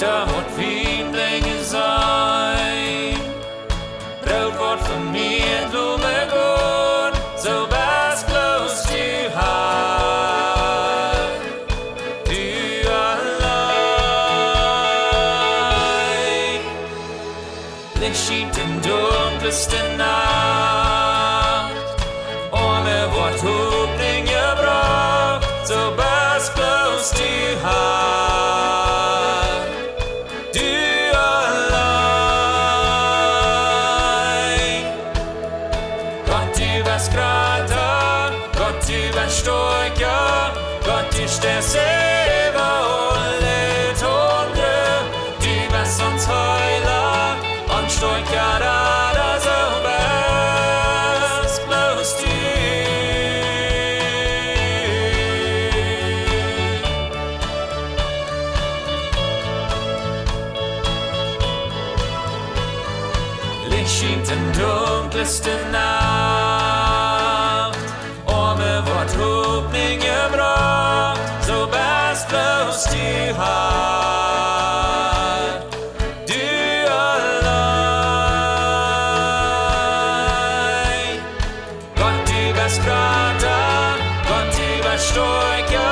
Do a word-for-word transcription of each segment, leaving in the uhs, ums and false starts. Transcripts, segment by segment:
Doa mott Wien brinjen sennen. Broot woat von mie, loot mie gonen, soo best bloos du Har, du auleen. Licht schient en dunkelste Nacht. Oame woat Hopninj jebrocht, soo best bloos du Har, du auleen. Gott, du best jrata, Gott, du best stoakja, Gott, du steist äwa aule Tondre, du best ons Heela, ons Stoakja, Rada, soo best bloos du. Licht schient en dunkelste Nacht, Oame woat Hopninj jebrocht, soo best bloos du Har, du auleen. Gott, du best jrata, Gott, du best stoakja,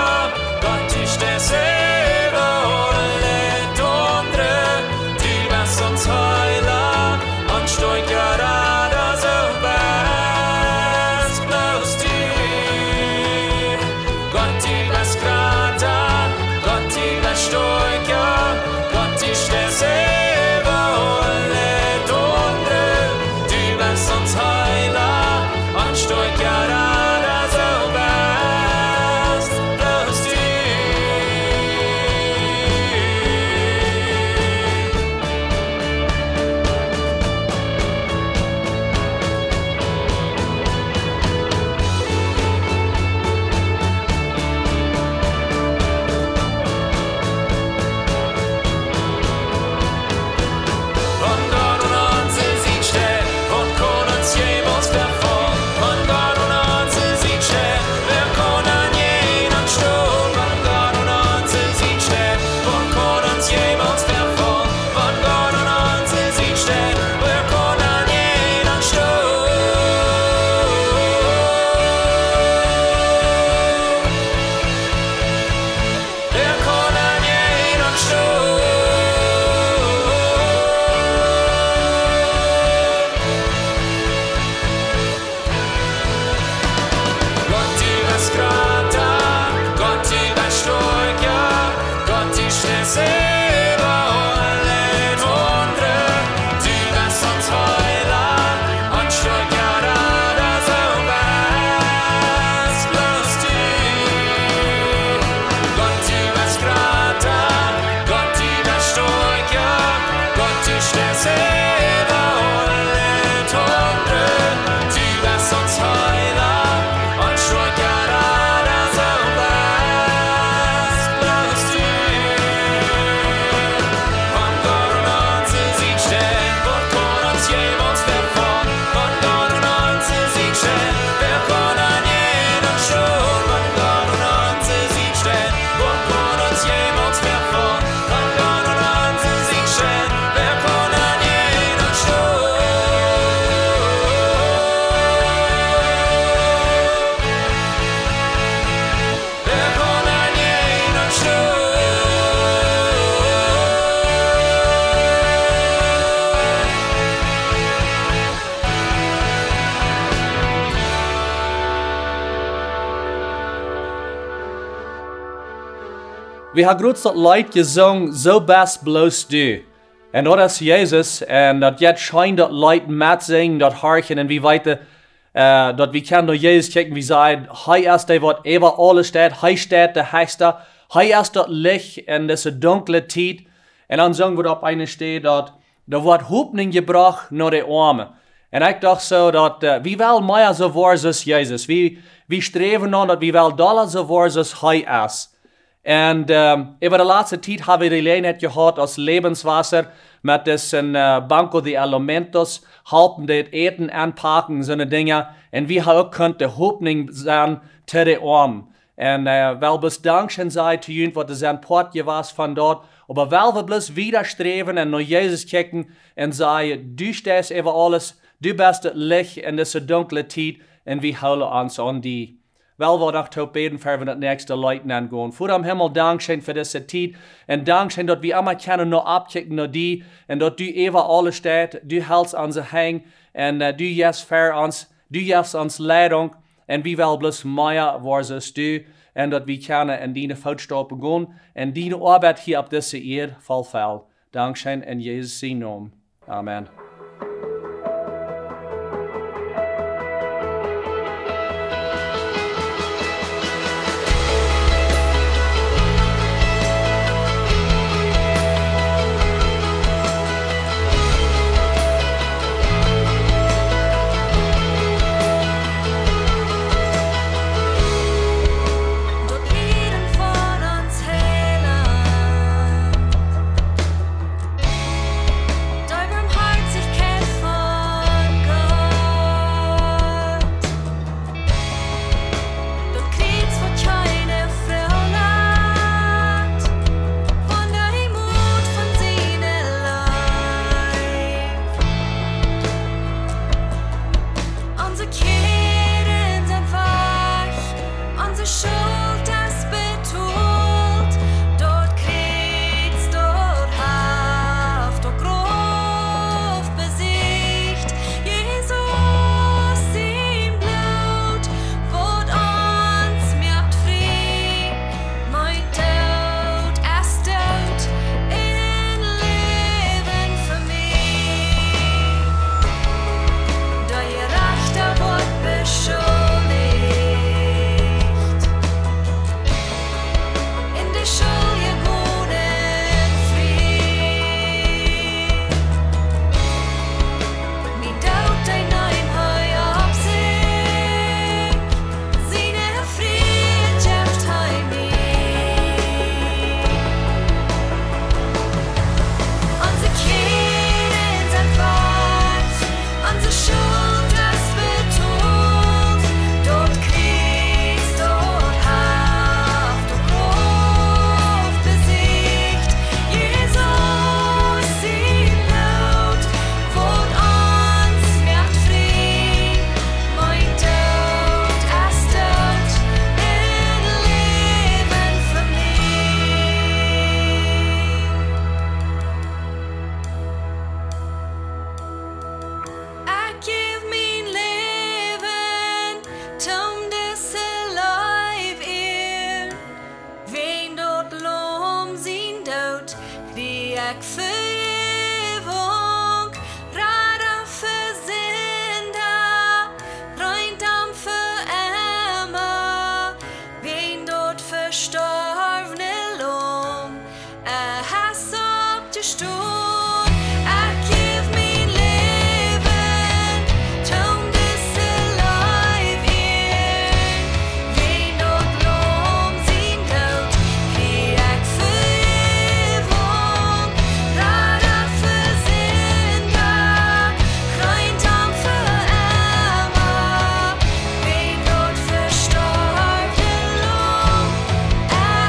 Gott, du steist äwa aule Tondre, du best ons Heela, ons Stoakja, Rada, soo best bloos du. Gott, du best jrata, Gott, du best stoakja, Gott, du steist äwa aule Tondre, du best ons Heela, ons Stoakja, Rada, soo best bloos du. Wan Gott aun onse Sied steit, waut kaun ons jemols vefoljen? Wan Gott aun onse Sied steit, wäa kaun dan jäajen ons stonen? Wan Gott aun onse Sied steit, waut kaun ons jemols vefoljen? Wan Gott aun onse Sied steit, wäa kaun dan jäajen ons stonen? Wäa kaun dan jäajen ons stonen? Gott, du best jrata, Gott, du best stoakja, Gott, du steist äwa aule Tondre, du best ons Heela, ons Stoakja, Rada, soo best bloos du. Gott, du best jrata, Gott, du best stoakja, Gott, du steist äwa aule Tondre, du best ons Heela, ons Stoakja, Rada, soo best bloos du. Wan Gott aun onse Sied steit, waut kaun ons jemols vefoljen? Wan Gott aun onse Sied steit, wäa kaun dan jäajen ons stonen? Wan Gott aun onse Sied steit, waut kaun ons jemols vefoljen? Wan Gott aun onse Sied steit, wäa kaun dan jäajen ons stonen? Wäa kaun dan jäajen ons stonen? Wie haben jrod daut Leet jesungen, Soo best bloos du. Un daut es Jesus, un daut jeit scheen daut Leet metsinjen, daut horchen, un wie weeten, äh, daut wie kjennen no Jesus kjikjen, wie sajen, hee es dee, waut äwa aules steit, hee steit de Hechste, hee es daut Licht en dise dunkle Tiet. Un dan sungen wie opp eene Städ, daut doa woat Hopninj jebrocht no de Oame. Un ekj docht soo, daut, äh, wie wellen mea soo woaren aus Jesus. Wie, wie sträwen dan, daut wie wellen dolla soo woaren aus hee es. Un, ähm, äwa de latste Tiet hab wie de Jeläajenheit jehaut aus Lebenswasser met disen, äh, Banco de Alimentos, halpen daut Äten enpacken, soone Dinja. Un wie haben uk kunt de Hopninj sennen to de Oame. Un, äh, well bloos Dankscheen sajen to junt, waut doa sent Poat jewast von daut. Oba well wie bloos wieda sträwen un no Jesus kjikjen un sajen: Du steist äwa aules, du best daut Licht en dise dunkle Tiet, un wie hoolen ons aun die. Well wie noch toop bäden, ea wie daut näakjste Leet aungonen. Voda em Himmel, Dankscheen fa dise Tiet. Un Dankscheen, daut wie emma kjennen no oppkjikjen no die. Un daut du äwa aules steist, du helst onse Henj. Un, äh, du jefst fa ons, du jefst ons Leidunk. Un wie wellen bloos mea woaren soo aus du. Un daut wie kjennen en diene Footstaupen gonen. Un diene Oabeit hia opp dise Ieed vollfellen. Dankscheen en Jesus sienen Nomen. Amen. Daut Lieden von ons Heilaunt. De Barmhoatichkjeit von Gott. Daut Kjriez, waut kjeene Fru lat, von de Moot von siene Leew. Onse Kjäden sent wajch, onse Schult es betolt, daut Kjriez, daut haft daut Grauf besiecht. Jesus sien Bloot, waut ons moakt frie, meent Doot es Doot un Läwen fa mie. De Jerajchta woat beschuldicht, un de Schuldje gonen frie. Mien Doot, dee neem hee opp sikj, siene Fräd jeft hee mie. Onse Kjäden sent wajch, onse Schult es betolt, daut Kjriez, daut haft daut Grauf besiecht. Jesus sien Bloot, waut ons moakt frie, meent Doot es Doot un Läwen fa mie. Ekj jäw mien Läwen toom dise Leew ieren. Wäajen daut Laum sien Doot kjrie ekj Vejäwunk, Rada fa Sinda, rein dan fa emma. Wäajen daut vestorwne Laum, hee es oppjestonen. Ekj jäw mien Läwen toom dise Leew ieren. Wäajen daut Laum sien Doot kjrie ekj Vejäwunk, Rada fa Sinda, rein dan fa emma. Wäajen daut vestorwne Laum, hee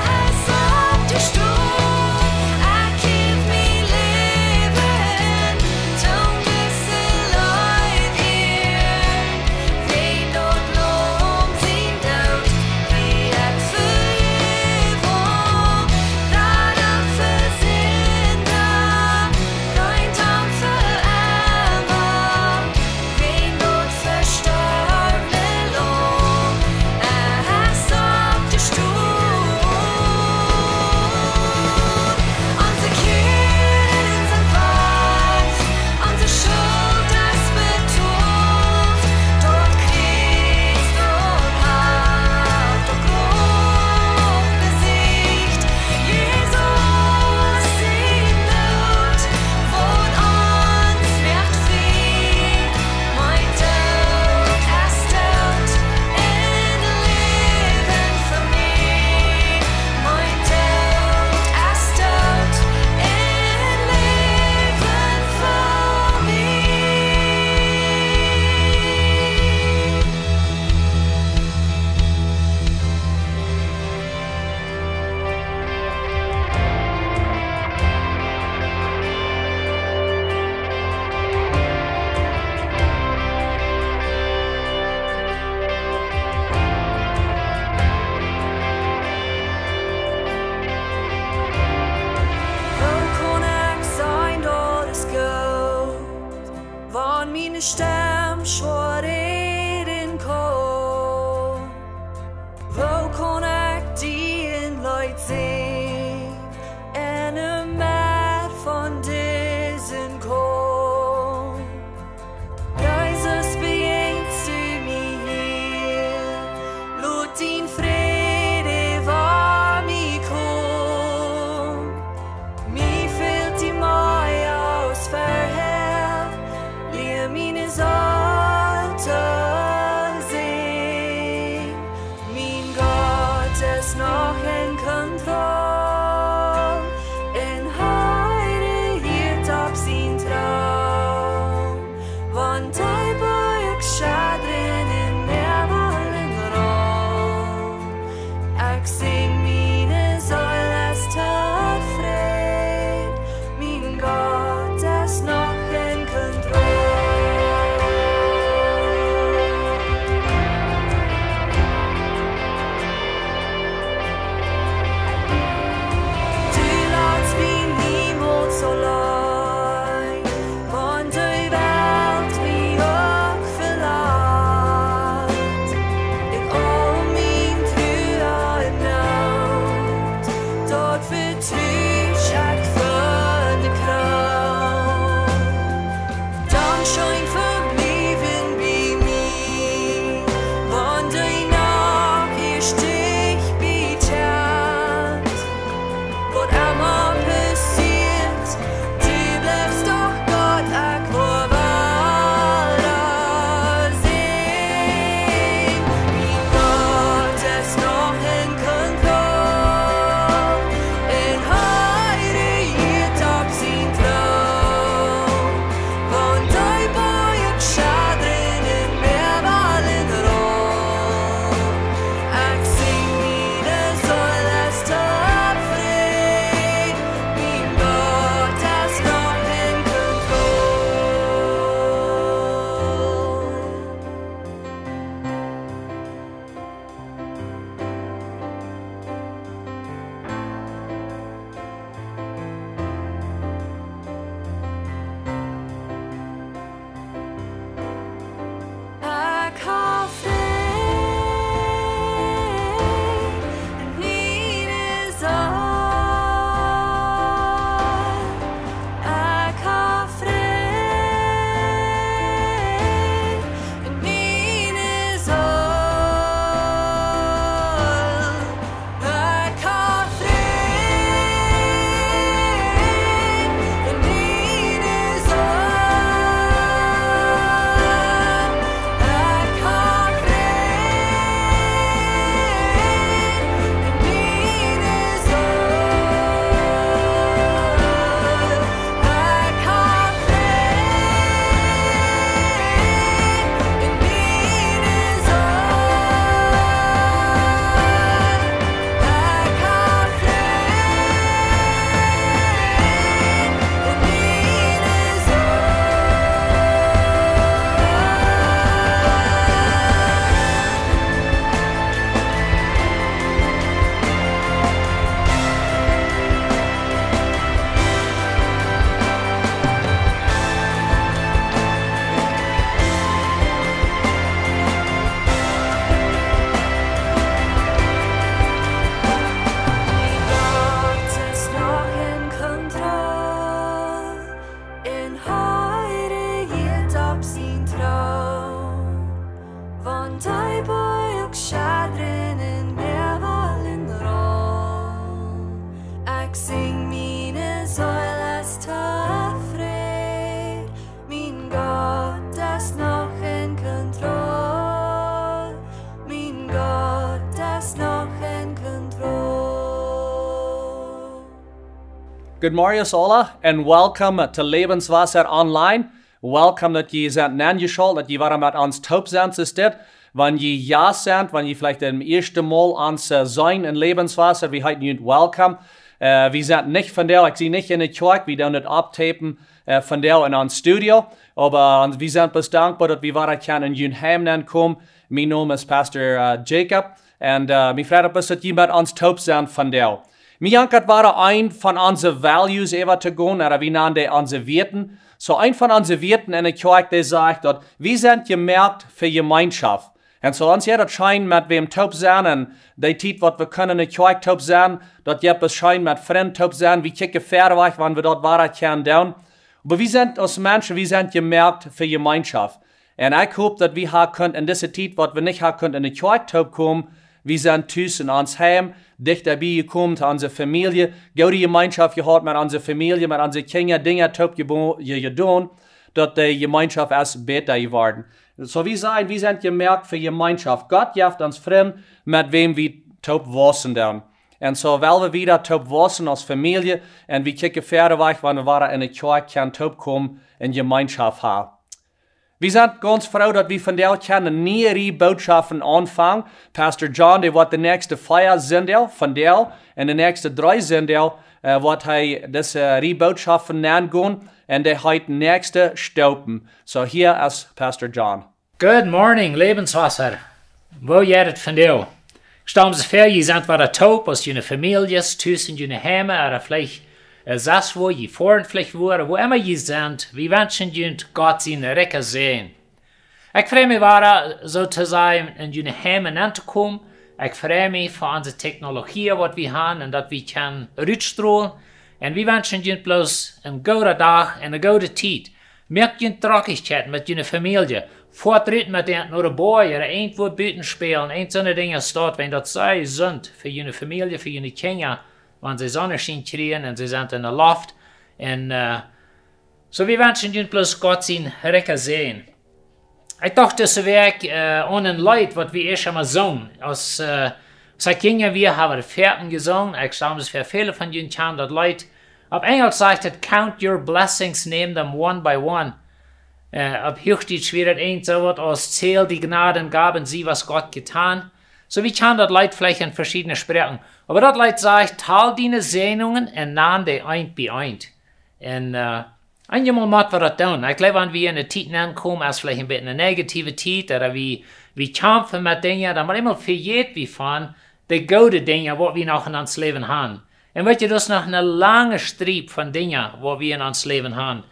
Stemm schwoa räden kaun. Woo kaun ekj die een Leet sinjen enne Medd von disen Kaumf? Jesus, bejäajnst du mie hia, lot dien Fräd äwa mie komen. Mie fält die mea aus verhäa, lia miene Seel to seenen. Mien Gott es noch en Kontroll, un hee rejieet opp sien Troon. Wan dee Boajch schaudren un Mäa wellen rollen, ekj sinj, miene Seel es tofräd, mien Gott es noch en Kontroll. Du latst mie niemols auleen, wan de Welt mie uk velat. En aul mien Trua un Noot, daut vetru ekj fa de Krauft. Dank scheen fa bliewen bie mie, wan de Nacht hia Stich bie Tag. Waut emma passieet, du blifst doch Gott, ekj woa wada sinjen. Mien Gott es noch en Kontroll, un hee rejieet opp sien Troon. Wan dee Boajch schaudren un Mäa wellen rollen, ekj sinj, miene Seel es tofräd, mien Gott es noch en Kontroll. Ekj hab Fräd en miene Seel. Ekj hab Fräd en miene Seel. Ekj hab Fräd en miene Seel. Ekj hab Fräd en miene Seel. Ekj hab Fräd en miene Seel. Ekj hab Fräd en miene Seel. Gott es noch en Kontroll, un hee rejieet opp sien Troon. Wan dee Boajch schaudren un Mäa wellen rollen, ekj sinj, miene Seel es tofräd. Mien Gott es noch en Kontroll. Mien Gott es noch en Kontroll. Good morning, aula, and welcome to Lebenswasser Online. Welcome daut jie sent nenjeschalt, daut jie wada met ons toop sent, es dit. Wan jie Jast sent, wan jie veleicht daut ieeschte Mol ons, äh, seenen en Lebenswasser, wie heeten junt welcome. Äh, wie sent nich vondoag, ekj sie nich enne Kjoakj, wie doonen dit opptapen, äh, vondoag en ons Studio. Oba, äh, wie sent bloos dankboa daut wie wada kjennen en jun Heim nenkomen. Mien Nomen es Pastor, äh, Jacob. Un, äh, mie freit daut bloos daut jie met ons toop sent vondoag. Mie jankat wada een von onse values äwa to gonen, ooda wie nanen dee onse Wieeten. Soo een von onse Wieeten enne Kjoakj, dee sajcht daut wie sent jemoakt fa Jemeenschoft. Un soo ons jeit daut scheen met wäm toop sennen, un dee Tiet waut wie kjennen enne Kjoakj toop sennen, daut jeit ons scheen met Frind toop sennen, wie kjikjen wiet wajch, wan wie daut wada kjennen doonen. Oba wie sent aus Menschen, wie sent jemoakt fa Jemeenschoft. Un ekj hop daut wie haben kunnen en dise Tiet, waut wie nich haben kunnen enne Kjoakj toop komen, wie sent tus en ons Heim, dichta bie jekomen to onse Famielje, goode Jemeenschoft jehaut met onse Famielje, met onse Kjinja, Dinja toop jebo-, je-, jedonen, daut de Jemeenschoft es bäta jeworden. Soo wie sajen, wie sent jemoakt fa Jemeenschoft. Gott jeft ons Frind, met wäm wie toop wausen doonen. Un soo well wie wada toop wausen aus Famielje, un wie kjikjen wiet wajch, wan wie wada enne Kjoakj kjennen toop komen un Jemeenschoft haben. Wie sent gaunz froo, daut wie vondoag kjennen eene niee Rieej Bootschoften aunfangen. Pastor John, dee woat de näakjste vea Sindach, vondoag, un de näakjste dree Sindach, äh, woat hee dise Rieej Bootschoften nenngonen, un dee heet Näakjste Stoopen. Soo hia es Pastor John. Good morning, Lebenswasser. Woo jeit et vondoag? Ekj stal mie soo väa, jie sent wada toop aus june Famieljes, tus en june Heime, ooda veleicht, äh, sest wua, jie foaren veleicht wua, wua emma jie sent, wie wenschen junt Gott sienen rikjen Säajen. Ekj frei mie wada, soo to sajen, en june Heime auntokomen. Ekj frei mie fa onse Technologie, waut wie haben, un daut wie kjennen rutstrolen. Un wie wenschen junt bloos een gooden Dach un eene goode Tiet. Moakt junt Drockskjeit met june Famielje. Foat rut met an no de Boaj, ooda irjentwua buten spälen, irjent soone Dinja, daut, wan daut see sent fa june Famielje, fa june Kjinja, wan see Sonnenschien kjrieen un see sent enne Loft. Un, äh, soo wie wenschen junt bloos Gott sienen rikjen Säajen. Ekj docht dise Wäakj, äh, aun een Leet, waut wie ieescht emol sungen. Aus, äh, aus ekj jung wia, hab wie daut foaken jesungen. Ekj stal mie soo väa, väle von junt kjanen daut Leet. Opp Enjelsch sajcht et: "Count your blessings, name them one by one." Äh, opp Huachdietsch wia et irjent soo waut aus: "Zähl die Gnaden, Gaben, sieh, was Gott getan." Soo, wie kjanen daut Leet veleicht en veschiedne Sproaken. Oba daut Leet sajcht: "Tal diene Säajnungen un nan dee eent bie eent." Un, äh, eenjemol mott wie daut doonen. Ekj jleew, wan wie en eene Tiet aunkomen, aus veleicht een bät eene negative Tiet, ooda wie, wie kjamfen met Dinja, dan mau eemol vejäten wie von de goode Dinja, waut wie noch en ons Läwen haben. Un weet jie, daut es noch eene lange Striep von Dinja, waut wie en ons Läwen haben.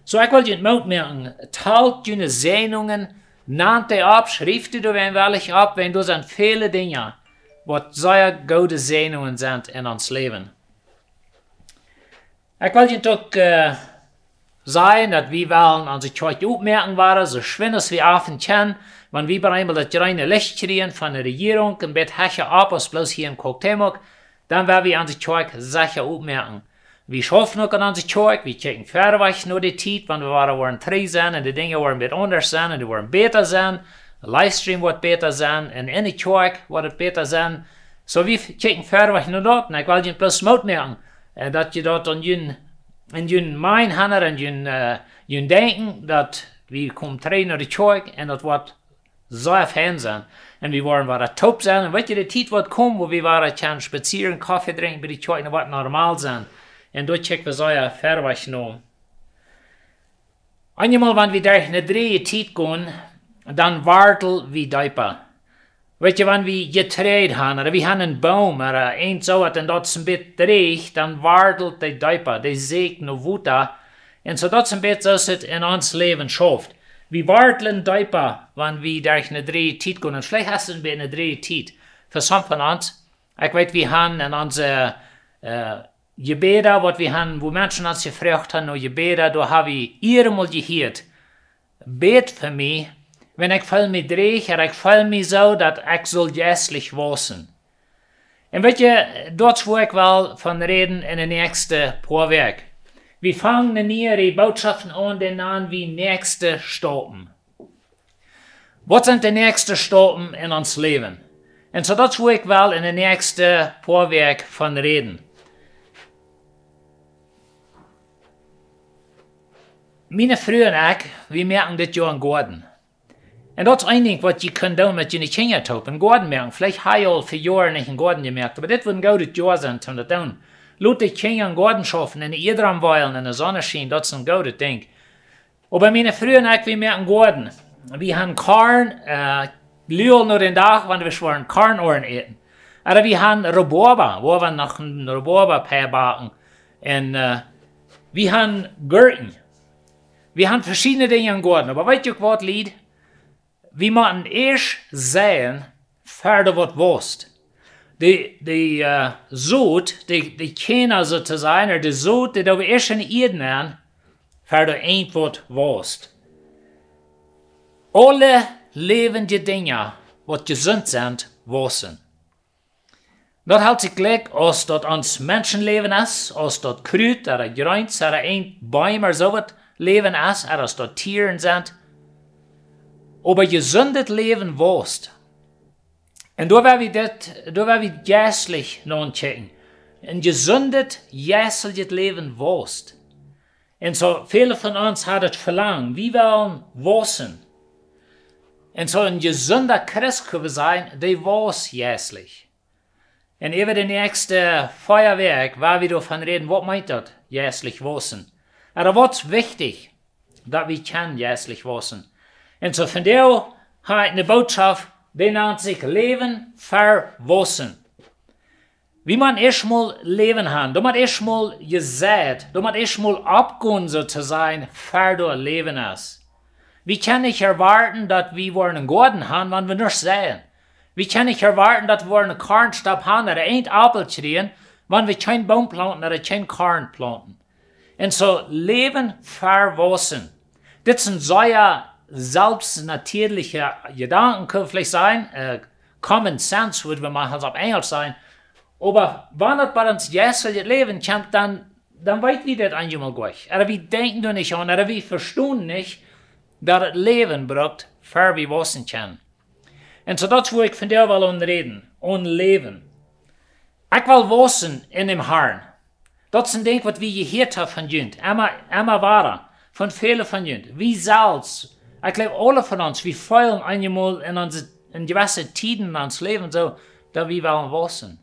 Soo, ekj well junt Moot moaken, talt june Säajnungen, nant dee opp, schrieft dee doa wan wellich opp, wan doa sent väle Dinja, waut sea goode Säajnungen sent en ons Läwen. Ekj well junt uk, äh, sajen, daut wie wellen onse Kjoakj opmoaken woaren, soo schwind aus wie aunfangen kjennen, wan wie bie eemol daut jreene Licht kjrieen von de Rejierunk, een bät hecha opp aus bloos hia en Cuauhtémoc, dan woa wie onse Kjoakj secha opmoaken. Wie schaufen uk aun onse Kjoakj, wie kjikjen wiet wajch no de Tiet, wan wie woaren, woaren trigj sennen, un de Dinja woaren een bät aundasch sennen, un dee woaren bäta sennen, de Livestream woat bäta sennen, un en de Kjoakj woat et bäta sennen. Soo, wie kjikjen wiet wajch no daut, un ekj well junt bloos Moot moaken, äh, daut jie daut aun jun, en jun mind haben, en jun, äh, jun Denkjen, daut wie komen trigj no de Kjoakj, un daut woat sea fein sennen. Un wie woaren wada toop sennen. Un weet jie, de Tiet woat komen, wua wie wada kjennen spazieren, Koffe drinkjen bie de Kjoakj, un daut woat normal sennen. Un doa kjikjen wie sea wiet wajch no. Eenjemol, wan wie derch eene dreeje Tiet gonen, dan wartel wie deepa. Weet jie, wan wie Jeträajd haben, ooda wie haben een Boom, ooda irjent soo waut, un daut es een bät dreech, dan wartelt dee deepa, dee sieekjt no Wota. Un soo daut es een bät soo aus et en ons Läwen schauft. Wie wartlen deepa, wan wie derch eene dreeje Tiet gonen. Un veleicht es et een bät eene dreeje Tiet fa some von ons. Ekj weet, wie haben en onse, äh, Jebäda, waut wie haben, wua Menschen ons jefroacht haben no Jebäda, doa hab wie eenjemol jehieet: "Bät fa mie, wan ekj feel mie dreech, ooda ekj feel mie soo, daut ekj saul jeistlich wausen." Un weet jie, daut es wua ekj well von räden en de näakjste poa Wäakj. Wie fangen eene niee Bootschoften aun, dee nanen wie Näakjste Staupen. Waut sent de näakjste Staupen en ons Läwen? Un soo daut es wua ekj well en de näakjste poa Wäakj von räden. Miene Fru un ekj, wie moaken dit Joa een Goaden. Un daut es een Dinkj waut jie kjennen doonen met june Kjinja toop, een Goaden moaken. Veleicht hab jie aul fa Joaren nich een Goaden jemoakt, oba dit wudd een goodet Joa sennen toom daut doonen. Lot de Kjinja een Goaden schaufen, en de Ieed rom wellen, en de Sonn schienen, daut es een goodet Dinkj. Oba miene Fru un ekj, wie moaken Goaden. Wie haben Korn, äh, luul no dän Dach, wan wie woaren Korn äten. Ooda wie haben Reborba, wua wie noch een Reborba-Pie backen. Un, äh, wie haben Gurken. Wie haben veschiedne Dinja em Goaden. Oba weet jie uk waut, Lied? Wie motten ieescht seien, ver daut waut wausst. De, de, äh, Sot, de, de Kjarna soo to sajen, ooda de Sot, dee doo wie ieescht enne Ieed nenn, ver daut irjentwaut wausst. Aule läwendje Dinja, waut jesunt sent, wausen. Daut helt sikj jlikj aus daut ons Menschenläwen es, aus daut Krut, ooda Jreens, ooda een Boom, ooda soo waut Läwen es, ooda aus daut Tieren sent. Oba jesundet Läwen wausst. Un doa woa wie dit, doa woa wie jeistlich nochecken. Een jesundet, jeisteljet Läwen wausst. Un soo väle von ons haben daut Velangen, wie wellen wausen. Un soo een jesunda Christ, kjenn wie sajen, dee wausst jeistlich. Un äwa de näakjste vea Wäakj woa wie doavon räden, waut meent daut, jeistlich wausen? Ooda waut es wichtich, daut wie kjennen jeistlich wausen? Un soo vondoag hab ekj eene Bootschoft, dee nant sikj Läwen ver Wausen. Wie motten ieescht mol Läwen haben, daut mott ieescht mol jeseit, daut mott ieescht mol oppgonen, soo to sajen, ver daut Läwen es. Wie kjennen nich erwoaten, daut wie woaren een Goaden haben, wan wie nuscht seien. Wie kjennen nich erwoaten, daut wie woaren een Kornstock haben ooda een Aupel kjrieen, wan wie kjeen Boom plaunten ooda kjeen Korn plaunten. Un soo Läwen ver Wausen. Dit es een sea selfstnatieelja Jedanken, kjenn wie veleicht sajen, äh, common sense, wudd wie mau opp Enjlisch sajen. Oba wan daut bie ons jeistlichet Läwen kjemt, dan, dan weet wie dit eenjemol nich. Ooda wie denkjen doa nich aun, ooda wie vestonen nich, daut daut Läwen brukt, ver wie wausen kjennen. Un soo daut es, wua ekj vondoag well aun räden, aun Läwen. Ekj well wausen en däm Harn. Daut es een Dinkj, waut wie jehieet haben von junt, emma, emma wada, von väle von junt. Wie selfst, ekj jleew, aule von ons, wie feelen eenjemol en onse, en jewesse Tieden en ons Läwen soo, daut wie wellen wausen.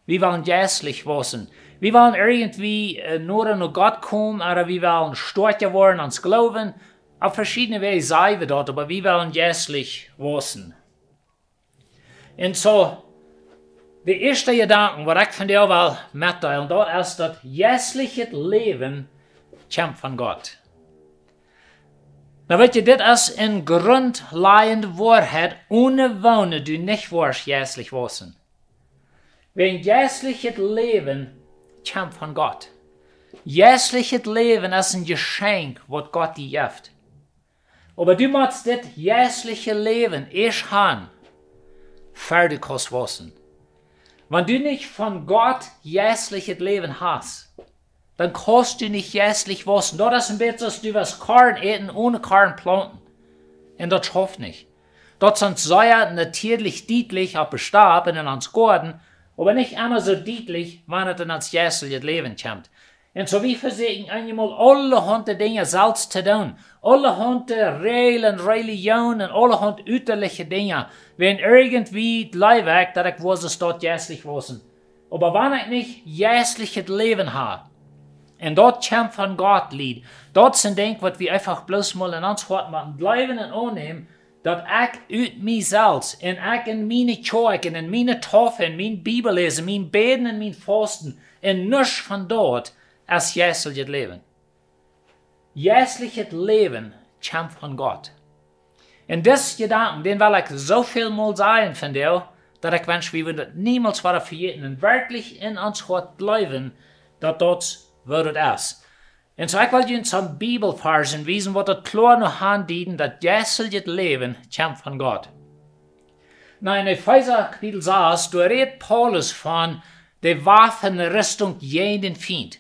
Wie wellen jeistlich wausen. Wie wellen irjentwie, äh, noda no Gott komen, ooda wie wellen stoakja woaren, ons Gloowen. Opp veschiedne Wäaj saj wie daut, oba wie wellen jeistlich wausen. Un soo, de ieeschte Jedanken, waut ekj vondoag well metdeelen, daut es, daut jeistlichet Läwen kjemt von Gott. Nu weet jie, dit es eene grundlajende Woarheit, onen woone du nich woascht jeistlich wausen. Wäajen jeistlichet Läwen kjemt von Gott. Jeistlichet Läwen es een Jeschenkj, waut Gott die jeft. Oba du motst dit jeistliche Läwen ieescht haben, ver du kaust wausen. Wan du nich von Gott jeistlichet Läwen hast, dan kaust du nich jeistlich wausen. Daut es een bät soo aus du woascht Korn äten, onen Korn plaunten. Un daut schauft nich. Daut es ons sea natieelich dietlich opp de Stap un en ons Goaden, oba nich emma soo dietlich, wan et en ons jeistlichet Läwen kjemt. Un soo wie vesieekjen eenjemol aulahaunt Dinja selfst to doonen. Aulahaunt Räajlen, Relijoon un aulahaunt utaliche Dinja. Wan irjentwie jleew ekj, daut ekj woa soo staut jeistlich wausen. Oba wan ekj nich jeistlichet Läwen hab, un daut kjemt von Gott, Lied, daut es een Dinkj, waut wie eefach bloos mol en ons Hoat motten jleewen un aunnämen, daut ekj ut mie selfst, un ekj en miene Kjoakj, un en miene Taufe, en mien Bibelläsen, mien Bäden un mien Fausten, un nuscht von daut es jeistlichet Läwen. Jeistlichet Läwen kjemt von Gott. Un dis Jedanken, dän well ekj soo väl mol sajen vondoag, daut ekj wensch, wie wudden daut niemols wada vejäten un werkjlich en ons Hoat jleewen, daut daut woo daut es. Un soo ekj well junt soone Bibelvarzen wiesen, waut daut kloa no aundieden, daut jeistlichet Läwen kjemt von Gott. Nu, en Efeesa Kapitel sas, doa rät Paulus von de Waffenrüstung jäajen dän Fient.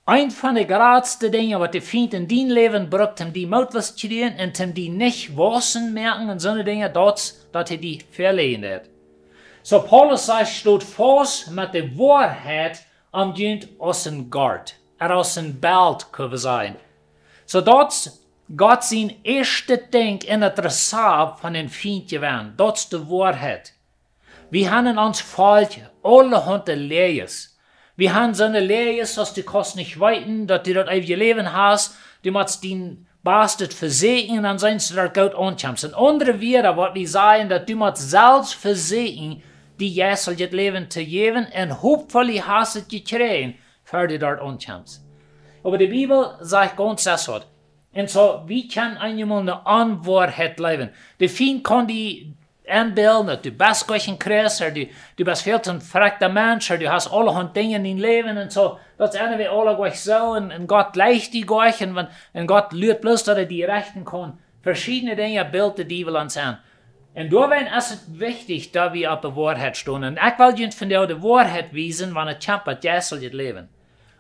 Eent von de jratste Dinja, waut de Fient en dien Läwen brukt, om die mootloos to kjrieen un om die nich wausen moaken un soone Dinja, daut, daut hee die veläajnen deit. Soo Paulus sajcht, stot faust met de Woarheit om junt aus een Gort, ooda aus een Belt, kjenn wie sajen. Soo daut Gott sien ieeschtet Dinkj en daut Rezapt von dän Fient jewant, daut es de Woarheit. Wie haben en ons Volkj aulahaunt Läajes. Wie haben soone Läajes, aus du kaust nich weeten, daut du daut eewje Läwen hast, du motst dien Bastet vesieekjen un dan sent see doa goot aunkomen. En aundre Wieed, waut wie sajen, daut du motst selfst vesieekjen, die jeisteljet Läwen to jäwen un hopefully hast et jekjräajen, ver du doa aunkjemst. Oba de Bibel sajcht gaunz aundasch. Un soo, wie kjennen eenjemol eene Onwoarheit jleewen. De Fient kaun die enbilden, daut du best goa kjeen Christ, ooda du, du best väl to een frekjta Mensch, ooda du hast aulahaunt Dinja en dien Läwen un soo. Daut sent wie aula goa soo, un, un Gott jleicht die goa, un wan, un Gott luat bloos, daut hee die rechten kaun. Veschiedne Dinja bilt de Diewel ons aun. Un doawäajen es et wichtich, daut wie opp de Woarheit stonen. Un ekj well junt vondoag de Woarheit wiesen, wan et kjemt bie jeisteljet Läwen.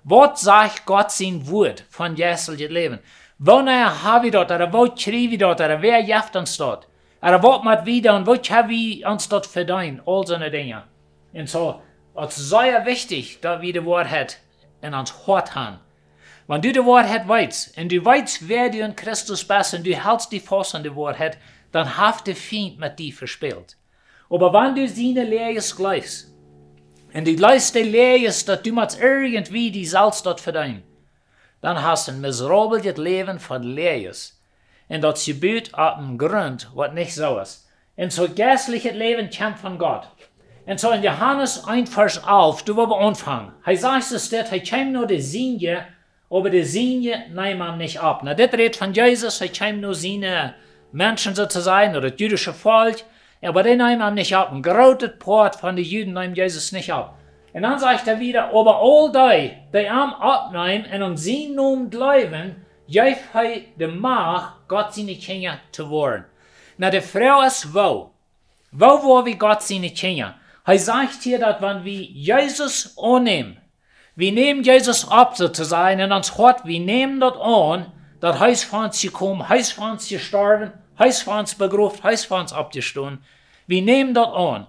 Waut sajcht Gott sien Wuat von jeisteljet Läwen? Wanea ha wie daut, ooda woo kjrie wie daut, ooda wäa jeft ons daut? Ooda waut mott wie doonen, woo kjenn wie ons daut vedeenen? Aul soone Dinja. Un soo, et es sea wichtich, daut wie de Woarheit en ons Hoat haben. Wan du de Woarheit weetst, un du weetst, wäa du en Christus best, un du helst die faust aun de Woarheit, dan haft de Fient met die vespält. Oba wan du siene Läajes jleefst, un du jleefst de Läajes, daut du motst irjentwie die selfst daut vedeenen, dan hast du een miserabeljet Läwen von Läajes. Un daut es jebut opp een Grunt, waut nich soo es. Un soo jeistlichet Läwen kjemt von Gott. Un soo en Johanes eent Varsch alf, doa woa wie aunfangen. Hee sajcht soo dit, hee kjeem no de Sienje, oba de Sienje neemen am nich opp. Nu, dit rät von Jesus, hee kjeem no siene Menschen, soo to sajen, no daut jüdische Volkj, oba dee neemen am nich opp. Een grootet Poat von de Juden neemen Jesus nich opp. Un dan sajcht hee wada, oba aul dee, dee am oppneemen un aun sienen Nomen jleewen, jeef hee de Macht, Gott siene Kjinja to woaren. Nu, de Froag es, woo? Woo woa wie Gott siene Kjinja? Hee sajcht hia, daut wan wie Jesus aunnämen, wie nämen Jesus opp, soo to sajen, en ons Hoat, wie nämen daut aun, daut hee es fa ons jekomen, hee es fa ons jestorwen, hee es fa ons begroft, hee es fa ons oppjestonen. Wie nämen daut aun.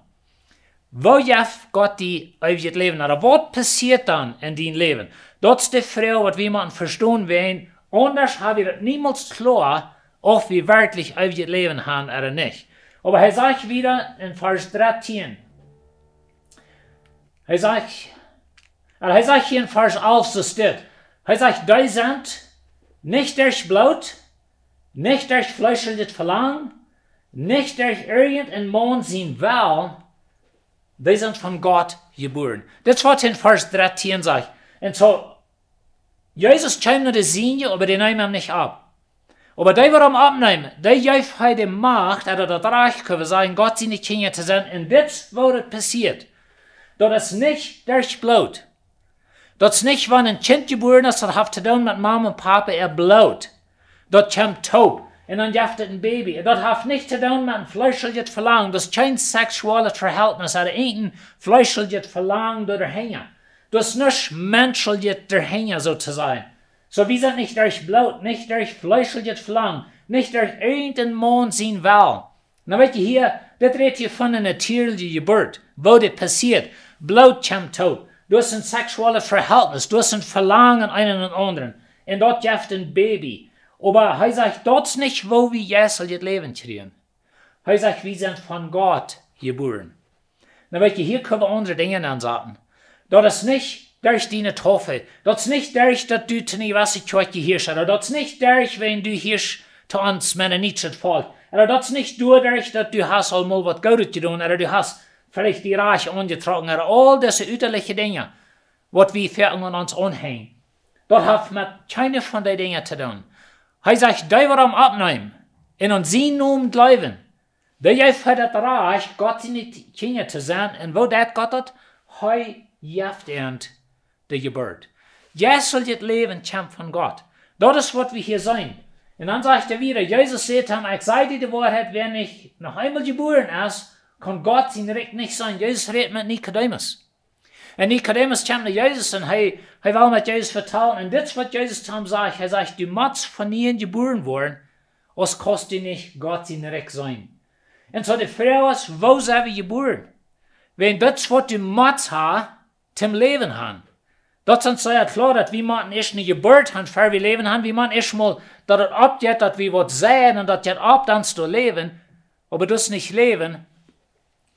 Woo jeft Gott die eewjet Läwen? Ooda waut passieet dan en dien Läwen? Daut es de Froag, waut wie motten vestonen, wiels aundasch ha wie daut niemols kloa, auf wie werkjlich eewjet Läwen haben ooda nich. Oba hee sajcht wada en Varsch dartieen. Hee sajcht, un hee sajcht hia en Varsch alf soo dit. Hee sajcht, dee sent nich derch Bloot, nich derch fleescheljet Velangen, nich derch irjent een Maun sien Wellen, dee sent von Gott jebuaren. Dit es waut en Varsch dartieen sajcht. Un soo, Jesus kjeem no de Sienje, oba dee neemen am nich opp. Oba dee, waut am oppneemen, dee jeef hee de Macht, ooda daut Rajcht, kjenn wie sajen, Gott siene Kjinja to sennen. Un dit es woo daut passieet. Daut es nich derch Bloot. Daut es nich, wan een Kjint jebuaren es, daut haft to doonen met Mama un Papa äa Bloot. Daut kjemt toop. Un dan jeft et een Baby. Daut haft nich to doonen met een fleescheljet Velangen. Daut es kjeen seksuellet Vehältnis, ooda een fleescheljet Velangen doaderhinja. Daut es nuscht Menscheljet doaderhinja, soo to sajen. Soo, wie sent nich derch Bloot, nich derch fleescheljet Velangen, nich derch irjent een Maun sien Wellen. Nu weet jie hia, dit rät hia von eene natieelje Jeburt, woo dit passieet. Bloot kjemt toop. Daut es een seksuellet Vehältnis, daut es een Velangen eena no dän aundren. Un daut jeft een Baby. Oba hee sajcht, daut es nich, woo wie jeisteljet Läwen kjrieen. Hee sajcht, wie sent von Gott jebuaren. Nu weet jie, hia kjenn wie aundre Dinja aunsaten. Daut es nich derch diene Taufe. Daut es nich derch daut du to eene jewesse Kjoakj jehieescht, ooda daut es nich derch wan du hieescht to ons Mennoniten folscht. Ooda daut es nich doaderch daut du hast aul mol waut Goodet jedonen, ooda du hast veleicht die rajcht aunjetrocken, ooda aul dise ütaliche Dinja, waut wie fa aun ons aunhenjen. Daut haft met kjeene von dee Dinja to doonen. Hee sajcht, dee, waut am oppneemen un aun sienen Nomen jleewen, dee jeef hee daut Rajcht, Gott siene Kjinja to sennen. Un woo deit Gott daut? Hee jeft an de Jeburt. Jeisteljet Läwen kjemt von Gott. Daut es, waut wie hia seenen. Un dan sajcht hee wada, Jesus säd am, ekj saj die de Woarheit, wäa nich noch eemol jebuaren es, kaun Gott sien Rikj nich seenen. Jesus rät met Nikodemus. Un Nikodemus kjemt no Jesus un hee, hee well met Jesus vetalen. Un dit es, waut Jesus to am sajcht. Hee sajcht, du motst von nieem jebuaren woaren, aus kaust du nich Gott sien Rikj seenen. Un soo de Froag es, woo sent wie jebuaren? Wan daut es, waut du motst haben, toom Läwen haben. Daut es sea kloa, daut wie motten ieescht eene Jeburt haben, ver wie Läwen haben. Wie motten ieescht mol, daut et oppjeit, daut wie waut seien un daut jeit opp, dan es daut Läwen. Oba daut es nich Läwen,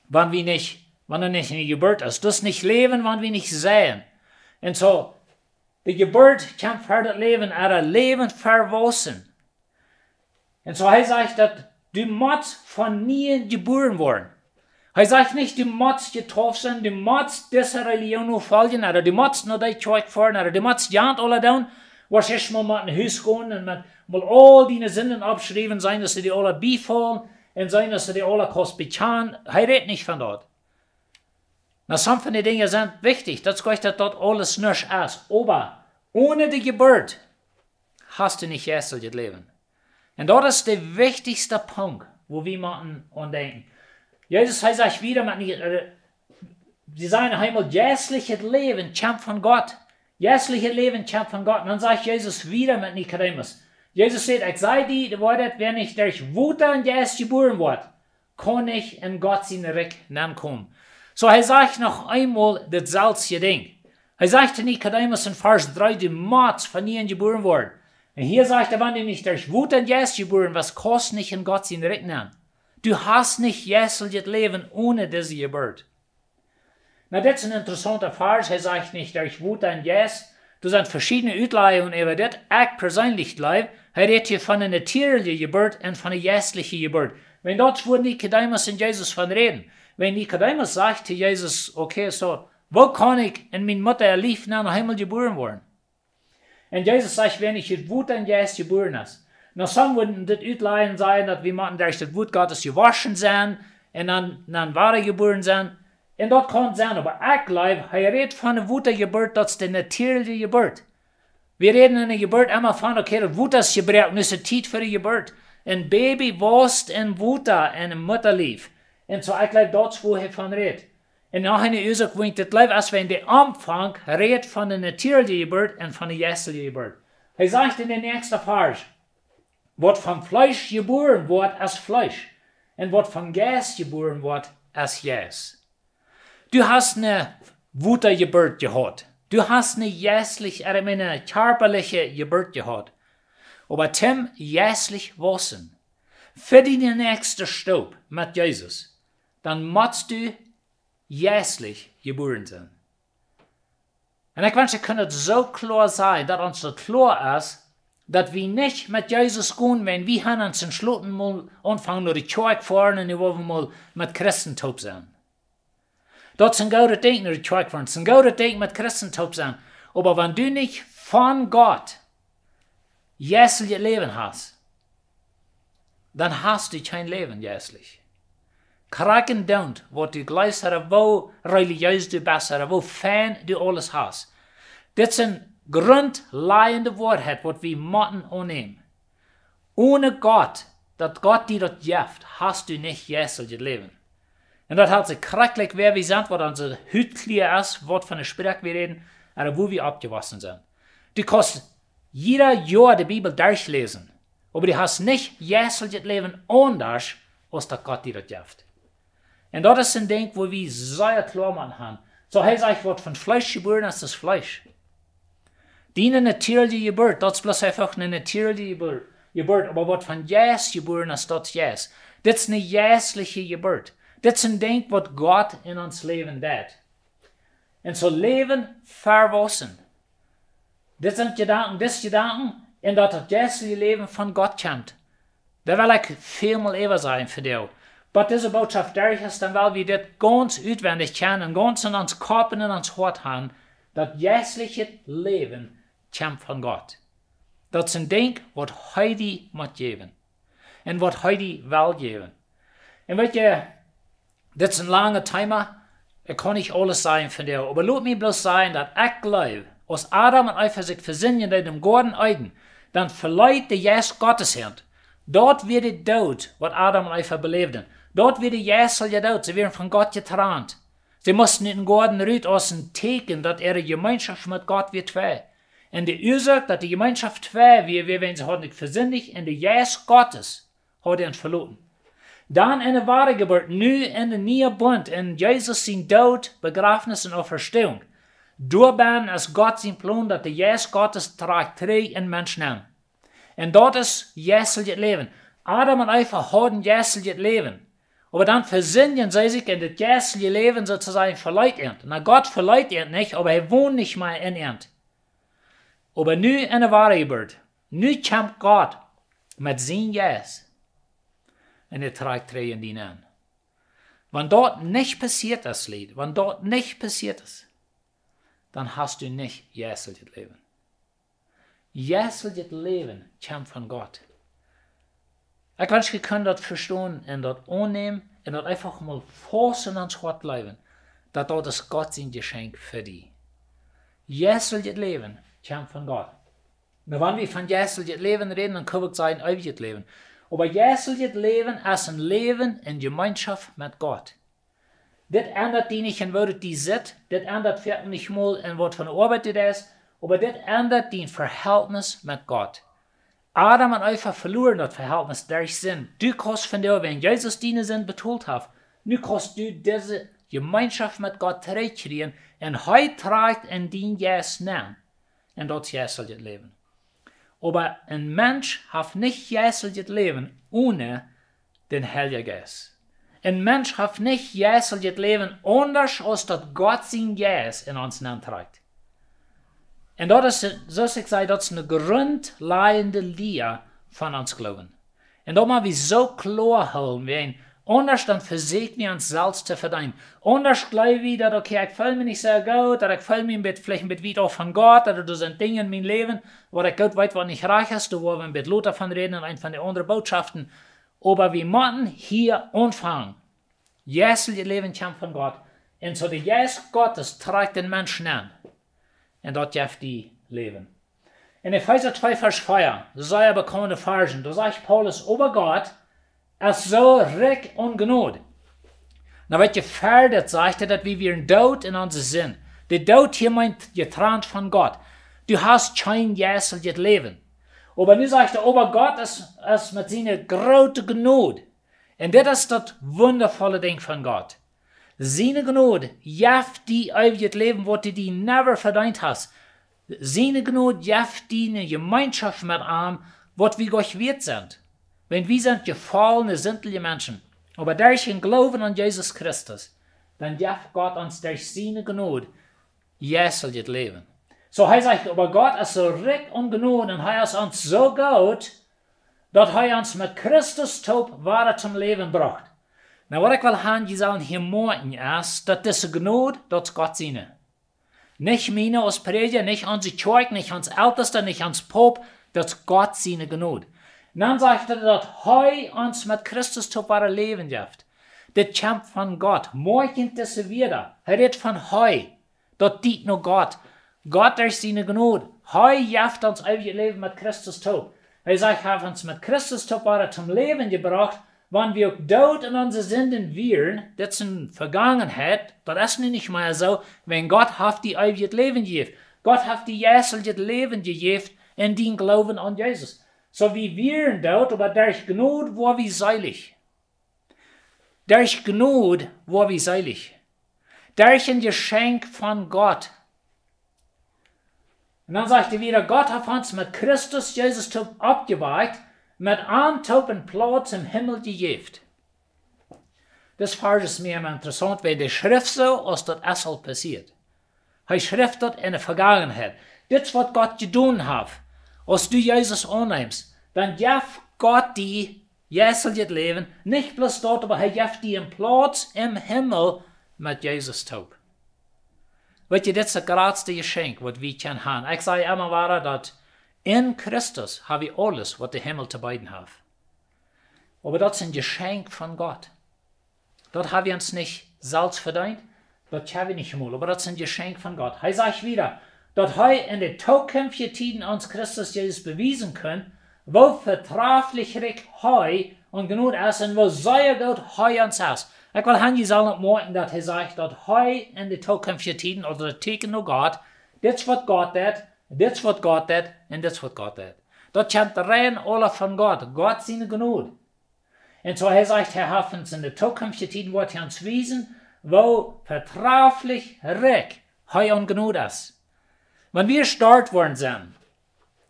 wan wie nich, wan doa nich eene Jeburt es. Daut es nich Läwen, wan wie nich seien. Un soo, de Jeburt kjemt ver daut Läwen, ooda Läwen verwaussen. Un soo hee sajcht daut, du motst von nieem jebuaren woaren. Hee sajcht nich, du motst jedeept sennen, du motst dise Religion nofoljen, ooda du motst no dee Kjoakj foaren, ooda du motst jant aula doonen, waut es mau met een Hus gonen un met mol aul diene Sinden oppschriewen, seenen daut see die aula biefaulen un seenen daut see die aula kaust bekjanen. Hee rät nich von daut. Na, some von dee Dinja sent wichtich, daut es goot, daut daut aules nuscht es. Oba one de Jeburt hast du nich jeistlichet Läwen. Un daut es de wichtichste Punkt, wua wie motten aun denkjen. Jesus, hee sajcht wieda met Ni-, äh, see sajen eemol, jeistlichet Läwen kjemt von Gott. Jeistlichet Läwen kjemt von Gott. Un dan sajcht Jesus wieda met Nikodemus. Jesus sajcht: "Ekj saj die de Woarheit, wäa nich derch Wota un Jeist jebuaren woat, kaun nich en Gott sien Rikj nenkomen." Soo, hee sajcht noch eemol daut selwje Dinkj. Hee sajcht to Nikodemus en Varsch dree, du motst von nieem jebuaren woaren. Un hia sajcht hee, wan du nich derch Wota un Jeist jebuaren woascht, kaust nich en Gott sien Rikj nenn. Du hast nich jeistlichet Läwen one dise Jeburt. Na, dit es een interessaunta Varsch. Hee sajcht nich derch Wota un Jeist. Doa sent veschiedne Utlajungen äwa dit. Ekj perseenlich jleew, hee rät hia von eene natieelje Jeburt un von eene jeistliche Jeburt. Wan daut es, wua Nikodemus un Jesus von räden. Wan Nikodemus sajcht to Jesus: "Okay, soo, woo kaun ekj en miene Mutta äa Lief nenn noch eemol jebuaren woaren?" Un Jesus sajcht: "Wäa nich ut Wota un Jeist jebuaren es." Na, some wudden dit utlajen, sajen daut wie motten derch daut Wuat Gottes jewoschen sennen un dan, dan wada jebuaren sennen. Un daut kaun sennen, oba ekj jleew, hee rät von de Wotajeburt, daut es de natieelje Jeburt. Wie räden en de Jeburt emma von, okay, daut Wota es jebroaken, nu es de Tiet fa de Jeburt. Een Baby wausst en Wota en een Muttalief. Un soo, ekj jleew, daut es, wua hee von rät. Un noch eene Uasoak, wua ekj dit jleew, es wan de Aunfank rät von de natieelje Jeburt un von de jeistliche Jeburt. Hee sajcht en dän näakjsten Varsch: "Waut vom Fleesch jebuaren woat, es Fleesch. Un waut vom Jeist jebuaren woat, es Jeist." Du hast eene Wotajeburt jehaut. Du hast eene jeistlich, äh, eene kjarpaliche Jeburt jehaut. Oba toom jeistlich wausen, fa diene näakjste Stap met Jesus, dan motst du jeistlich jebuaren sennen. Un ekj wensch, ekj kunn daut soo kloa sajen, daut ons daut kloa es, daut wie nich met Jesus gonen, wan wie han ons entschloten, mol aunfangen no de Kjoakj foaren un nu wellen wie mol met Christen toop sennen. Daut es een goodet Dinkj, no de Kjoakj foaren. Daut es een goodet Dinkj, met Christen toop sennen. Oba wan du nich von Gott jeistlichet Läwen hast, dan hast du kjeen Läwen jeistlich. Krakjt endoont, waut du jleefst, ooda woo relijees du best, ooda woo fein du aules hast. Dit es eene grundlajende Woarheit, waut wie motten aunnämen. One Gott, daut Gott die daut jeft, hast du nich jeistlichet Läwen. Un daut haft sikj krakjt wäa wie sent, waut onse Hutkjlia es, waut von de Sproak wie räden, ooda wua wie oppjewossen sent. Du kaust jieda Joa de Bibel derchläsen, oba du hast nich jeistlichet Läwen aundasch, aus daut Gott die daut jeft. Un daut es een Dinkj, wua wie sea kloa motten han. Soo, hee sajcht, waut vom Fleesch jebuaren es, es Fleesch. Diene natieelje Jeburt, daut es bloos eefach eene natieelje Jeburt, Jeburt, oba waut vom Jeist jebuaren es, daut es Jeist. Dit es eene jeistliche Jeburt. Dit es een Dinkj, waut Gott en ons Läwen deit. Un soo Läwen vewaussen. Dit sent Jedanken, dit es Jedanken, un daut daut jeistliche Läwen von Gott kjemt. Doa well ekj väl mol äwa sajen fa die. Bat dise Bootschoft derch es, dan well wie dit gaunz utwendich kjanen, gaunz en ons Kopp un en ons Hoat han, daut jeistlichet Läwen kjemt von Gott. Daut es een Dinkj, waut hee die mott jäwen. Un waut hee die well jäwen. Un weetst, dit es een langet Thema. Ekj kaun nich aules sajen von die, oba lot mie bloos sajen, daut ekj jleew, aus Adam un Eva sikj vesindjen deeden em Goaden Eden, dan veleet de Jeist Gottes an. Daut wia de Doot, waut Adam un Eva beläwden. Daut wia de jeistliche Doot. See wieren von Gott jetrant. See musten ut dän Goaden rut aus een Tieekjen, daut äare Jemeenschoft met Gott wia twei. Un de Uasoak, daut de Jemeenschoft twei wia, wia, wiels see hauden sikj vesindicht un de Jeist Gottes haud an veloten. Dan en de Wadajeburt, nu en de niee Bunt, en Jesus sien Doot, Bejrafnis un Auferstehung. Doabennen es Gott sien Plon, daut de Jeist Gottes trakjt trigj en Mensch nenn. Un daut es jeistlichet Läwen. Adam un Eva hauden jeistlichet Läwen. Oba dan vesindjen see sikj un daut jeistliche Läwen soo to sajen veleet an. Na, Gott veleet an nich, oba hee wond nich mea en an. Oba nu en de Wadajeburt, nu kjemt Gott met sien Jeist. Un hee trakjt trigj en die nenn. Wan daut nich passieet es, Lied, wan daut nich passieet es, dan hast du nich jeisteljet Läwen. Jeisteljet Läwen kjemt von Gott. Ekj wensch, jie kunnen daut vestonen un daut aunnämen un daut eefach mol faust en ons Hoat jleewen, daut daut es Gott sien Jeschenkj fa die. Jeisteljet Läwen kjemt von Gott. Nu, wan wie von jeisteljet Läwen räden, dan kjenn wie uk sajen eewjet Läwen. Oba jeisteljet Läwen es een Läwen en Jemeenschoft met Gott. Dit endat die nich en woo du die sitst, dit endat veleicht nich mol en waut von Oabeit du deist, oba dit endat dien Verhältnis met Gott. Adam un Eva veluaren daut Verhältnis derch Sind. Du kaust vondoag, wan Jesus diene Sind betolt haft, nu kaust du dise Jemeenschoft met Gott trigjkjrieen un hee trakjt en dien Jeist nenn. Un daut es jeisteljet Läwen. Oba een Mensch haft nich jeisteljet Läwen one dän Heiljen Jeist. Een Mensch haft nich jeisteljet Läwen aundasch aus daut Gott sien Jeist en ons nenntrakjt. Un daut es, soo aus ekj säd, daut es eene grundlajende Lia von ons Gloowen. Un daut mott wie soo kloa hoolen, wan aundasch dan vesieekj wie ons selfst to vedeenen. Aundasch jleew wie daut, okay, ekj feel mie nich soo goot, daut ekj feel mie een bät, veleicht een bät wiet auf von Gott, daut doa sent Dinja en mien Läwen, waut ekj goot weet, waut nich rajcht es, doa woa wie een bät lota von räden en eent von de aundre Bootschoften. Oba wie motten hia aunfangen. Jeisteljet Läwen kjemt von Gott. Un soo de Jeist Gottes trakjt dän Mensch nenn. Un daut jeft die Läwen. En Efeesa twee Varsch vea, sea bekaunde Varsch, doa sajcht Paulus: "Oba Gott es soo rikj aun Jnod." Nu, waut je verder sajcht, daut wie wieren doot en onse Sind. De Doot hia meent jetrant von Gott. Du hast kjeen jeisteljet Läwen. Oba nu sajcht hee, oba Gott es, es met siene groote Jnod. Un dit es daut wundavolle Dinkj von Gott. Siene Jnod jeft die eewjet Läwen, waut du die never vedeent hast. Siene Jnod jeft die eene Jemeenschoft met am, waut wie goanich wieet sent. Wan wie sent jefollne, sintliche Menschen. Oba derch dän Gloowen aun Jesus Christus, dan jeft Gott ons derch siene Jnod jeisteljet Läwen. Soo, hee sajcht, oba Gott es soo rikj aun Jnod un hee es ons soo goot, daut hee ons met Christus toop wada toom Läwen brocht. Nu, waut ekj well han, jie sellen hia moakjen es, daut dise Jnod, daut es Gott siene. Nich miene aus Prädja, nich onse Kjoakj, nich ons Eltesta, nich ons Poop, daut es Gott siene Jnod. Un dan sajcht hee, daut hee ons met Christus toop wada Läwen jeft. Dit kjemt von Gott. Moakj junt dise Wieed. Hee rät von hee. Daut diet no Gott. Gott derch siene Jnod. Hee jeft ons eewjet Läwen met Christus toop. Hee sajcht, hee haft ons met Christus toop wada toom Läwen jebrocht, wan wie uk doot en onse Sinden wieren, daut es Vegangenheit, daut es nu nich mea soo, wan Gott haft die eewjet Läwen jejäft. Gott haft die jeisteljet Läwen jejäft en dien Gloowen aun Jesus. Soo wie wieren doot, oba derch Jnod woa wie seelich. Derch Jnod woa wie seelich. Derch een Jeschenkj von Gott. Un dan sajcht hee wada, Gott haft ons met Christus Jesus toop oppjewakjt, met am toop eene Plauz em Himmel jejäft. Dis Varsch es mie emma interessaunt, wiels dee schrift soo, aus daut es aul passieet. Hee schrift daut en de Vegangenheit. Dit es waut Gott jedonen haft. Aus du Jesus aunnemst, dan jeft Gott die jeisteljet Läwen, nich bloos daut, oba hee jeft die eene Plauz em Himmel met Jesus toop. Weetst du, dit es daut jratste Jeschenkj, waut wie kjennen han. Ekj saj emma wada, daut en Christus ha wie aules, waut de Himmel to beeden haft. Oba daut es een Jeschenkj von Gott. Daut ha wie ons nich selfst vedeent, daut ha wie nich emol, oba daut es een Jeschenkj von Gott. Hee sajcht wada, daut hee en de tookjemftje Tieden ons Christus Jesus bewiesen kunn, woo vetraflich rikj hee aun Jnod es un woo sea goot hee ons es. Ekj well han, jie sellen oppmoakjen, daut hee sajcht, daut hee en de tookjemftje Tieden, aulsoo daut Tieekjen no Gott, dit es waut Gott deit, dit es waut Gott deit un dit es waut Gott deit. Daut kjemt rein aula von Gott, Gott siene Jnod. Un soo hee sajcht, hee haft ons en de tookjemftje Tieden, woat hee ons wiesen, woo vetraflich rikj hee aun Jnod es. Wan wie jestoawen worden sent,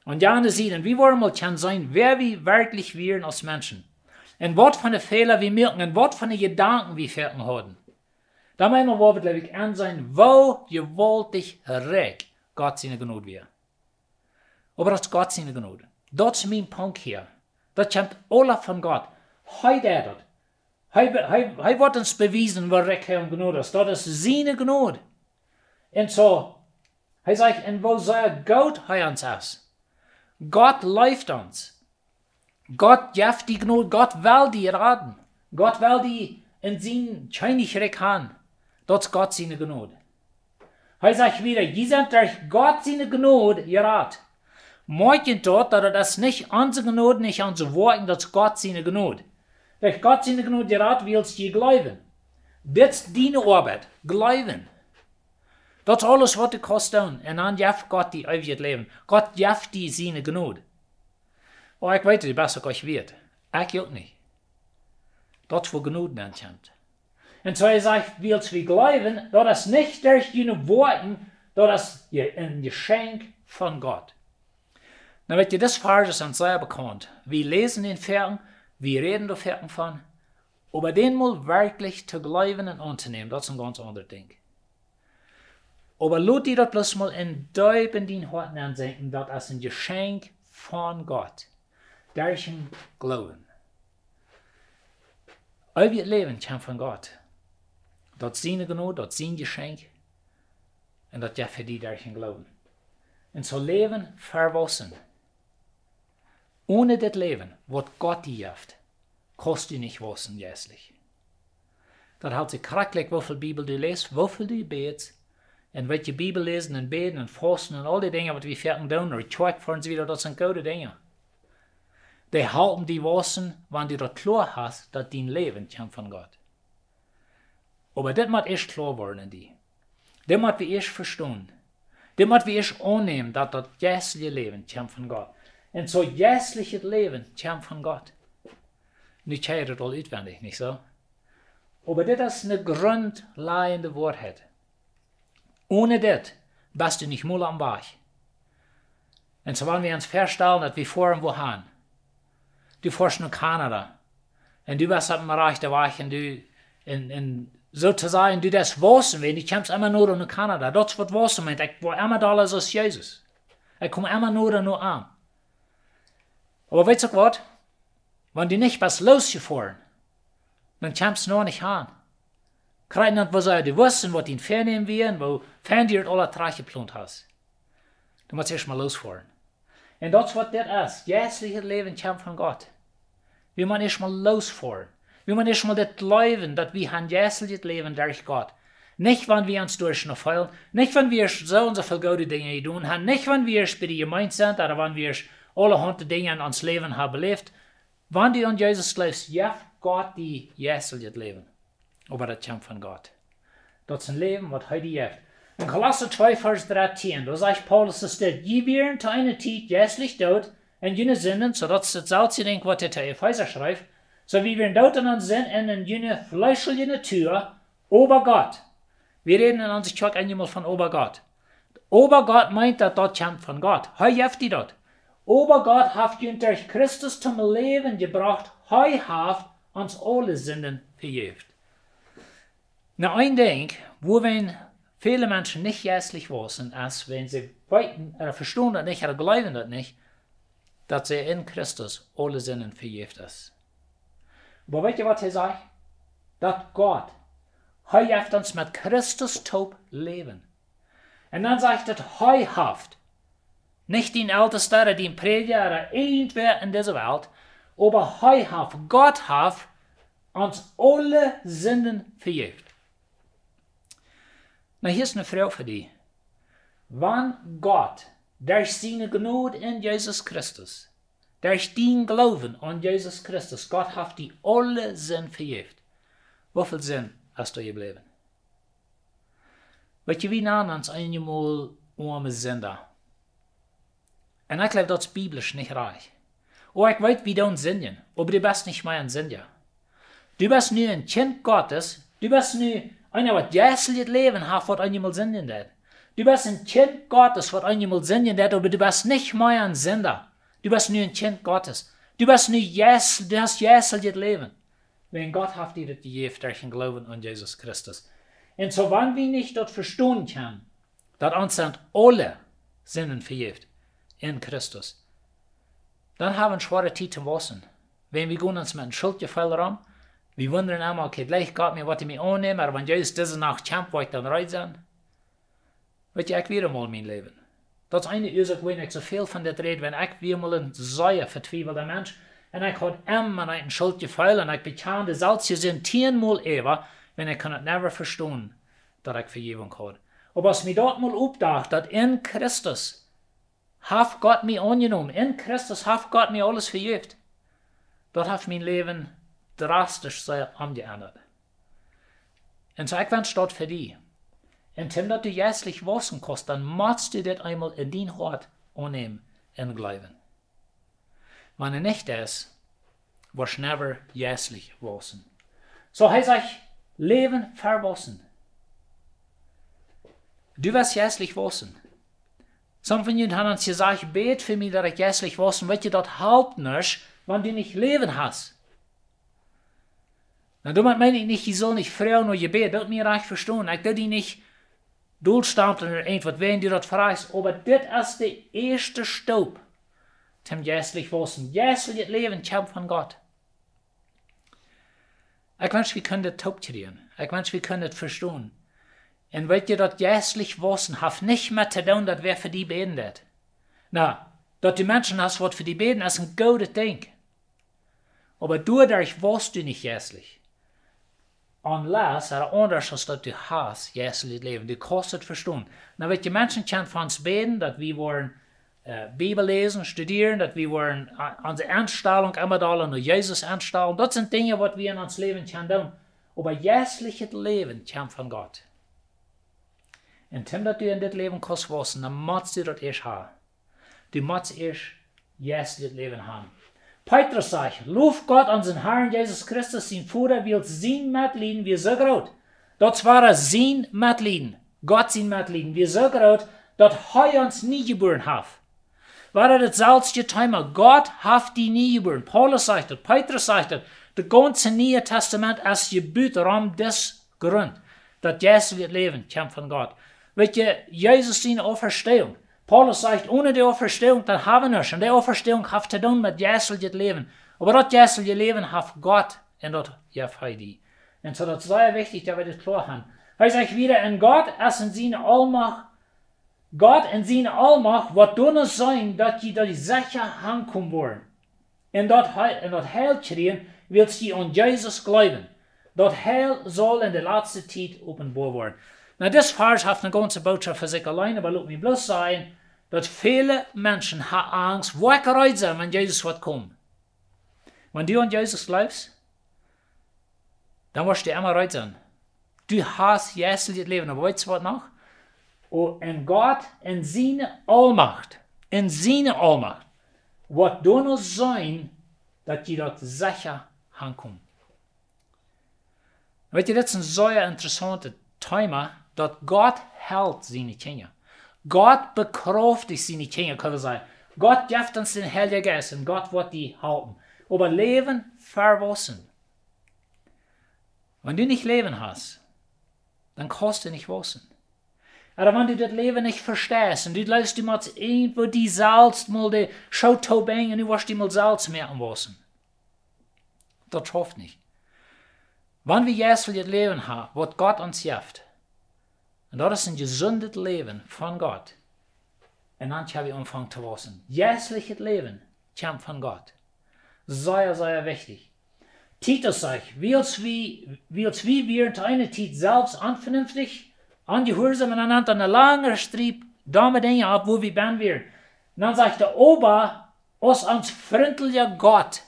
un jane sieden, wie woaren mol kjennen seenen, wäa wie werkjlich wieren aus Menschen. Un waut fa Fäla wie muaken, un waut fa Jedanken wie veleicht hauden. Dan eemol woa wie, jleew ekj, enseenen, woo jewaultich rikj Gott siene Jnod wia. Oba daut es Gott siene Jnod. Daut es mien Punkt hia. Daut kjemt aula von Gott. Hee deit daut. Hee, be- hee, hee woat ons bewiesen, woo rikj hee aun Jnod es. Daut es siene Jnod. Un soo, hee sajcht, un woo sea goot hee ons es. Gott leeft ons. Gott jeft die Jnod, Gott well die raden. Gott well die en sien Kjennichrikj han. Daut es Gott siene Jnod. Hee sajcht wieda, jie sent derch Gott siene Jnod jerat. Moakjt daut, daut et es nich onse Jnod, nich onse Woakjen, daut es Gott siene Jnod. Derch Gott siene Jnod jerat, wiels jie jleewen. Dit es diene Oabeit, jleewen. Daut es aules, waut du kaust doonen. Un dan jeft Gott die eewjet Läwen. Gott jeft die siene Jnod. Oh, ekj weet, du best uk nich wieet. Ekj uk nich. Daut es wua Jnod nenn kjemt. Un soo hee sajcht, wiels wie jleewen, daut es nich derch june Woakjen, daut es je- een Jeschenkj von Gott. Nu weet jie, dis Varsch es ons sea bekaunt. Wie läsen dän foaken, wie räden doa foaken von. Oba dän mol werkjlich to jleewen un auntonämen, daut es een gaunz aundret Dinkj. Oba lot die daut bloos mol en deep en dien Hoat nenn sinkjen, daut es een Jeschenkj von Gott. Derch dän Gloowen. Eewjet Läwen kjemt von Gott. Daut es siene Jnod, daut es sien Jeschenkj. Un daut jeft hee die derch dän Gloowen. Un soo Läwen vewaussen. Onen dit Läwen, waut Gott die jeft, kaust du nich waussen jeistlich. Daut helt sikj krakjt jlikj, woo väl Bibel du läst, woo väl du bätst, un waut jie Bibel läsen un bäden un fausten un aul dee Dinja, waut wie foaken doonen, ooda Kjoakj foaren, soo wieda, daut sent goode Dinja. Dee halpen die waussen, wan du daut kloa hast, daut dien Läwen kjemt von Gott. Oba dit mott ieescht kloa woaren en die. Dit mott wie ieescht vestonen. Dit mott wie ieescht aunnämen, daut daut jeistelje Läwen kjemt von Gott. Un soo jeistlichet Läwen kjemt von Gott. Nu kjenn jie daut aul utwendich, nich soo? Oba dit es eene grundlajende Woarheit. Onen dit best du nich mol aum Wajch. Un soo wan wie ons väastalen, daut wie foaren wua han. Du foascht no Kanada. Un du best opp dän rajchten Wajch un du, un, un soo to sajen, du deist waussen, wiels du kjemst emma noda no Kanada. Daut es waut waussen meent. Ekj woa emma dolla soo aus Jesus. Ekj kom emma noda no am. Oba weetst uk waut? Wan du nich best losjefoaren, dan kjemst du noch nich han. Krakjt daut, woo sea du wist un waut dien Väanämen wia un woo fein du daut aula trajchtjeplont hast. Du motst ieescht mol losfoaren. Un daut es waut dit es. Jeistlichet Läwen kjemt von Gott. Wie motten ieescht mol losfoaren. Wie motten ieescht mol dit jleewen, daut wie han jeistlichet Läwen derch Gott. Nich wan wie ons derch noch feelen, nich wan wie ieescht soo un soo väl goode Dinja jedonen han, nich wan wie ieescht bie de Jemeent sent, ooda wan wie ieescht aulahaunt Dinja en ons Läwen han beläft. Wan du aun Jesus jleefst, jeft Gott die jeistlichet Läwen. Oba daut kjemt von Gott. Daut es een Läwen, waut hee die jeft. En Kolossa twee, Varsch dartieen, doa sajcht Paulus es dit: Jie wieren to eene Tiet jeistlich doot en june Sinden, soo daut es daut selwje Dinkj, waut hee to Efeesa schrift. Soo, wie wieren doot en onse Sind un en june fleeschelje Natua, oba Gott. Wie räden en onse Kjoakj eenjemol von oba Gott. Oba Gott meent, daut daut kjemt von Gott. Hee jeft die daut. Oba Gott haft junt derch Christus toom Läwen jebrocht. Hee haft ons aule Sinden vejäft. Nu, een Dinkj, wua wan väle Menschen nich jeistlich waussen, es, wan see weeten, ooda vestonen daut nich, ooda jleewen daut nich, daut see en Christus aule Sinden vejäft es. Oba weetst du, waut hee sajcht? Daut Gott, hee jeft ons met Christus toop Läwen. Un dan sajcht et, hee haft, nich dien Eltesta ooda dien Prädja ooda irjentwäa en dise Welt, oba hee haft, Gott haft ons aule Sinden vejäft. Nu, hia es eene Froag fa die. Wan Gott derch siene Jnod en Jesus Christus, derch dien Gloowen aun Jesus Christus, Gott haft die aule Sind vejäft, woo väl Sind es doa jebläwen? Weetst du, wie nanen ons eenjemol oame Sinda. Un ekj jleew, daut es biblisch nich rajcht. Oh, ekj weet, wie doonen sindjen, oba du best nich mea een Sindja. Du best nu een Kjint Gottes, du best nu eena, waut jeistlichet Läwen haft, waut eenjemol sindjen deed. Du best een Kjint Gottes, waut eenjemol sindjen deed, oba du best nich mea een Sinda. Du best nu een Kjint Gottes. Du best nu jeist-, du hast jeistlichet Läwen. Wiels Gott haft die daut jejäft derch dän Gloowen aun Jesus Christus. Un soo, wan wie nich daut vestonen kjennen, daut ons sent aule Sinden vejäft en Christus, dan hab wie eene schwoare Tiet to waussen. Wan wie gonen ons met een Schultjefeel rom, Wie wundren emma, okay, jlikj Gott mie, woat hee mie aunnämen, oba wan Jesus dise Nacht kjemt, woa ekj dan reed sennen? Weet jie, ekj wia mol mien Läwen. Daut es eene Uasoak, wuarom ekj soo väl von dit räd, wan ekj wia mol een sea vetwiewelda Mensch. Un ekj haud emma een Schuldjefeel un ekj bekjand selfst jie sent tieenmol äwa, wan ekj kunn daut never vestonen, daut ekj Vejäwunk haud. Oba aus mie daut mol oppdocht, daut en Christus haft Gott mie aunjenomen, en Christus haft Gott mie aules vejäft, daut haft mien Läwen drastisch sea omjeendat. Un soo ekj wensch daut fa die. Un toom daut du jeistlich wausen kaust, dan motst du dit eemol en dien Hoat aunnämen un jleewen. Wan et nich es, woascht never jeistlich wausen. Soo hee sajcht, Läwen verwausen. Du woascht jeistlich wausen. Some von junt haben ons jesajcht, bät fa mie, daut ekj jeistlich wausen. Weet jie, daut halpt nuscht, wan du nich Läwen hast. Nu, doamet meen ekj nich, jie sellen nich froagen no Jebäd, daut mie rajcht vestonen. Ekj doo die nich dolstampeln ooda irjentwaut, wan du daut froagst, oba dit es de ieeschte Staup toom jeistlich wausen. Jeistlichet Läwen kjemt von Gott. Ekj wensch, wie kunnen dit toop kjrieen. Ekj wensch, wie kunnen dit vestonen. Un weet jie, daut jeistlich wausen haft nich met to doonen, daut wäa fa die bäden deit. Nu, daut du Menschen hast, waut fa die bäden, es een goodet Dinkj. Oba doaderch wausst du nich jeistlich. Unless, ooda aundasch aus daut du hast jeistlichet Läwen. Du kaust et vestonen. Nu, weet jie, Menschen kjennen fa ons bäden, daut wie woaren, äh, Bibel läsen, studieren, daut wie woaren, äh, onse Enstalunk emma dolla no Jesus enstalen. Daut sent Dinja, waut wie en ons Läwen kjennen doonen. Oba jeistlichet Läwen kjemt von Gott. Un toom daut du en dit Läwen kaust wausen, dan motst du daut ieescht haben. Du motst ieescht jeistlichet Läwen haben. Petrus sajcht, Loft Gott, onsen Harn Jesus Christus, sien Voda, wiels sien Metlieden wia soo groot. Daut wia sien Metlieden, Gott sien Metlieden wia soo groot, daut hee ons nie jebuaren haft. Wia daut selfst je Thema, Gott haft die nie jebuaren. Paulus sajcht daut, Petrus sajcht daut, daut gaunze Niee Tastament es jebut rom dis Grunt, daut jeistlichet Läwen kjemt von Gott. Weet jie, Jesus siene Auferstehung. Paulus sajcht, onen de Auferstehung, dan haben wie nuscht. Un de Auferstehung haft to doonen met jeistlichet Läwen. Oba daut jeistliche Läwen haft Gott un daut jeft hee die. Un soo daut es sea wichtich, daut wie dit kloa haben. Hee sajcht wada, un Gott es en siene Aulmacht, Gott en siene Aulmacht woat doano seenen, daut jie doa secha hankomen woaren. Un daut Heil, un daut Heil kjrieen, wiels jie aun Jesus jleewen. Daut Heil saul en de latste Tiet openboa woaren. Nu, dis Varsch haft eene gaunze Bootschoft fa sikj auleen, oba lot mie bloos sajen, daut väle Menschen haben Angst, woo kjenn ekj reed sennen, wan Jesus woat komen. Wan du aun Jesus jleefst, dan woascht du emma reed sennen. Du hast jeistlichet Läwen, oba weetst du waut noch? Oh, un Gott en siene Aulmacht, en siene Aulmacht, woat doano seenen, daut jie doa secha hankomen. Weet jie, dit es een sea interessauntet Thema, daut Gott helt siene Kjinja. Gott bekrafticht siene Kjinja, kjenn wie sajen. Gott jeft ons dän Heiljen Jeist un Gott woat die halpen. Oba Läwen verwausen. Wan du nich Läwen hast, dan kaust du nich wausen. Ooda wan du daut Läwen nich vesteist un du jleefst, du motst irjentwoo die selfst mol de Schoo toobinjen un du woascht die mol selfst mea aunwausen. Daut schauft nich. Wan wie jeistlichet Läwen haben, waut Gott ons jeft, un daut es een jesundet Läwen von Gott, un dan kjenn wie aunfangen to wausen. Jeistlichet Läwen kjemt von Gott. Sea, sea wichtich. Titus sajcht, wiels wie, wiels wie wieren to eene Tiet selfst onvenenftich, onjehuarsom un aun eene lange Striep domme Dinja opp, wua wie bennen wieren. Un dan sajcht hee, oba aus ons frintlicha Gott.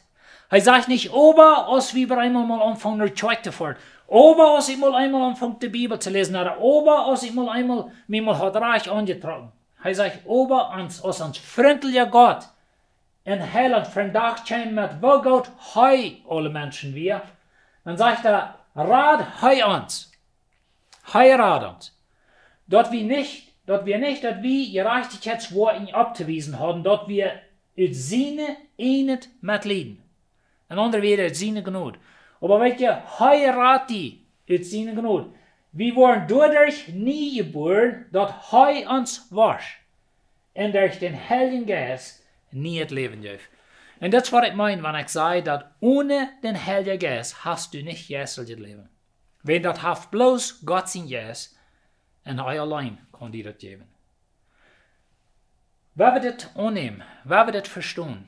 Hee sajcht nich, oba aus wie wada eemol mol aunfungen no Kjoakj to foaren. Oba aus ekj mol eemol aunfung de Bibel to läsen. Ooda oba aus ekj mol eemol, mie mol haud rajcht aunjetrocken. Hee sajcht, oba aus, aus ons frintlicha Gott un Heilaunt vondoag kjeem met woo goot hee aule Menschen wia, dan sajcht hee, rad hee ons. Hee rad ons. Daut wie nich, daut wie nich, daut wie Jerajchtichkjeitswoakjen opptowiesen hauden, daut wie ut sien ieejnet Metlieden. En aundre Wieed, ut siene Jnod. Oba weet jie, hee rad die ut siene Jnod. Wie woaren doaderch nie jebuaren, daut hee ons woscht un derch dän Heiljen Jeist nieet Läwen jeft. Un daut es waut ekj meen, wan ekj saj, daut onen dän Heiljen Jeist hast du nich jeistlichet Läwen. Wiels daut haft bloos Gott sien Jeist un hee auleen kaun die daut jäwen. Wan wie dit aunnämen, wan wie dit vestonen,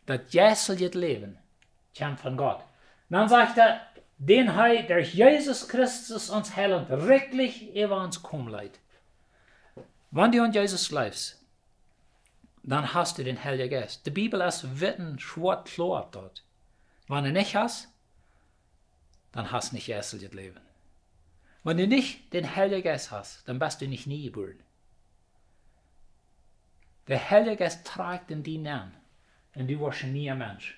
daut jeistlichet Läwen kjemt von Gott. Dan sajcht hee, dän hee derch Jesus Christus, ons Heilaunt, rikjlich äwa ons komen leet. Wan du aun Jesus jleefst, dan hast du dän Heiljen Jeist. De Bibel es witt un schwoat kloa opp daut. Wan du nich hast, dan hast nich jeistlichet Läwen. Wan du nich dän Heiljen Jeist hast, dan best du nich nie jebuaren. De Heilje Jeist trakjt en die nenn un du woascht een niea Mensch.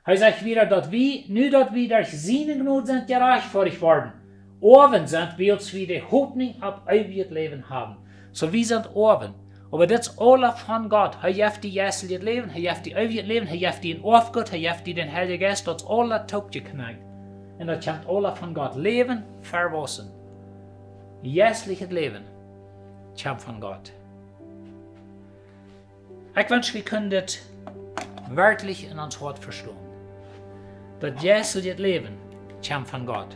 Hee sajcht wieda, daut wie, nu daut wie derch siene Jnod sent jerajchtfoadicht worden, Oawen sent, wiels wie de Hopninj opp eewjet Läwen haben. Soo, wie sent Oawen. Oba dit es aula von Gott. Hee jeft die jeistlichet Läwen, hee jeft die eewjet Läwen, hee jeft die een Oafgoot, hee jeft die dän Heiljen Jeist, daut es aula toopjekjnäapt. Un daut kjemt aula von Gott. Läwen verwaussen. Jeistlichet Läwen kjemt von Gott. Ekj wensch, wie kunnen dit werkjlich en ons Hoat vestonen. Daut jeistlichet Läwen kjemt von Gott.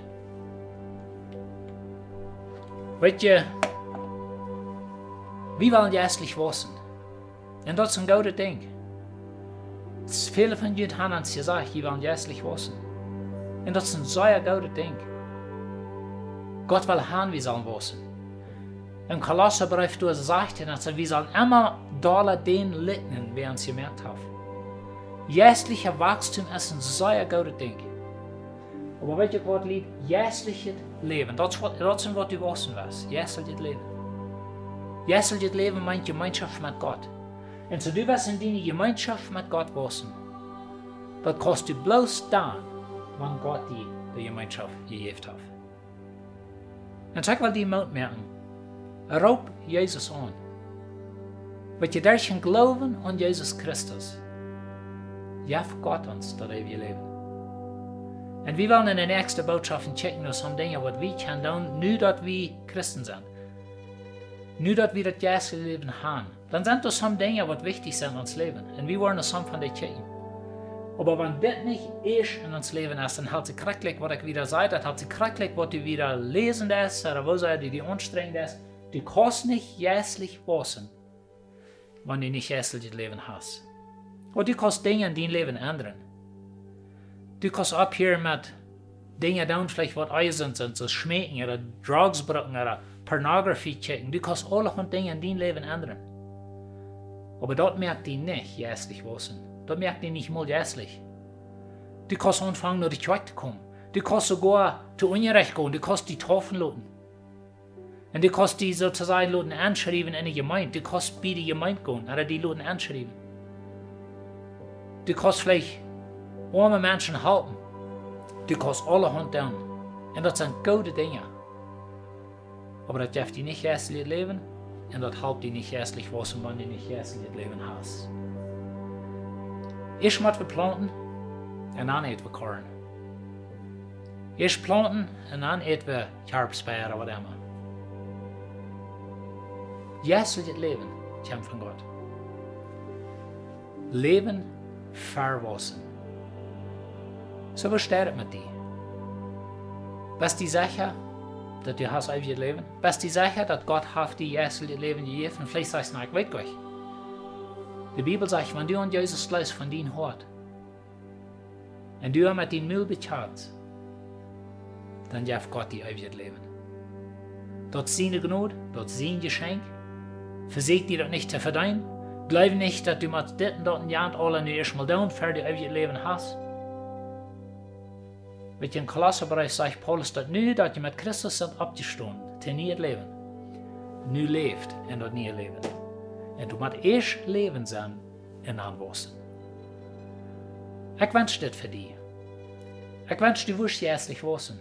Weet jie, wie wellen jeistlich waussen. Un daut es een goodet Dinkj. Väle von junt haben ons jesajcht, jie wellen jeistlich waussen. Un daut es een sea goodet Dinkj. Gott well han, wie sellen waussen. Em Kolossabreef doa sajcht hee, daut wie sellen emma dolla dän likjnen, wäa ons jemoakt haft. Jeistlichet Wausstum es een sea goodet Dinkj. Oba weet jie waut, Lied? Jeistlichet Läwen. Daut es waut, daut es waut du waussen woascht. Jeistlichet Läwen. Jeistlichet Läwen meent Jemeenschoft met Gott. Un soo du woascht en diene Jemeenschoft met Gott waussen. Daut kaust du bloos dan, wan Gott die de Jemeenschoft jejäft haft. Un soo ekj well die Moot moaken. Roop Jesus aun. Waut jie derch dän Gloowen aun Jesus Christus, jeft Gott ons daut eewje Läwen. Un wie wellen en de näakjste Bootschoft kjikjen no some Dinja, waut wie kjennen doonen, nu daut wie Christen sent. Nu daut wie daut jeistliche Läwen haben. Dan sent doa some Dinja, waut wichtich sent en ons Läwen. Un wie woaren no some von dee kjikjen. Oba wan dit nich ieescht en ons Läwen es, dan helt sikj krakjt, waut ekj wieda saj, daut helt sikj krakjt, waut du wieda läsen deist, ooda woo sea du die aunstrenjen deist, du kaust nich jeistlich waussen, wan du nich jeistlichet Läwen hast. Oba du kaust Dinja en dien Läwen endren. Du kaust opphieren met Dinja doonen, veleicht waut eesent sent, soo schmeeken, ooda Drugs brucken, ooda Pornografie kjikjen. Du kaust aulahaunt Dinja en dien Läwen endren. Oba daut moakt die nich jeistlich waussen. Daut moakt die nich mol jeistlich. Du kaust aunfangen, no de Kjoakj to komen. Du kaust soogoa to Unjarecht gonen. Du kaust die deepen loten. Un du kaust die soo to sajen loten enschriewen en de Jemeent. Du kaust bie de Jemeent gonen, ooda die loten enschriewen. Du kaust veleicht oame Menschen halpen. Du kaust aulahaunt doonen. Un daut sent goode Dinja. Oba daut jeft die nich jeistlichet Läwen. Un daut halpt die nich jeistlich waussen, wan du nich jeistlichet Läwen hast. Ieescht mott wie plaunten un dan ät wie Korn. Ieescht plaunten un dan ät wie Kjarpsbeia ooda waut emma. Jeistlichet Läwen kjemt von Gott. Läwen verwaussen. Soo, woo steit et met die? Best du secha, daut du hast eewjet Läwen? Best du secha, daut Gott haft die jeistlichet Läwen jejäft? Veleicht sajchst du: "Na, ekj weet nich." De Bibel sajcht, wan du aun Jesus jleefst von dien Hoat un du am met dien Mul bekjanst, dan jeft Gott die eewjet Läwen. Daut es siene Jnod, daut es sien Jeschenkj. Vesieekj die daut nich to vedeenen. Jleew nich, daut du motst dit un daut un jant aula nu ieescht mol doonen, ver du eewjet Läwen hast. Weet jie, em Kolossabreef sajcht Paulus, daut nu, daut jie met Christus sent oppjestonen, to nieet Läwen, nu läft en daut niee Läwen. Un du motst ieescht läwen sennen un dan waussen. Ekj wensch dit fa die. Ekj wensch, du wurscht jeistlich waussen.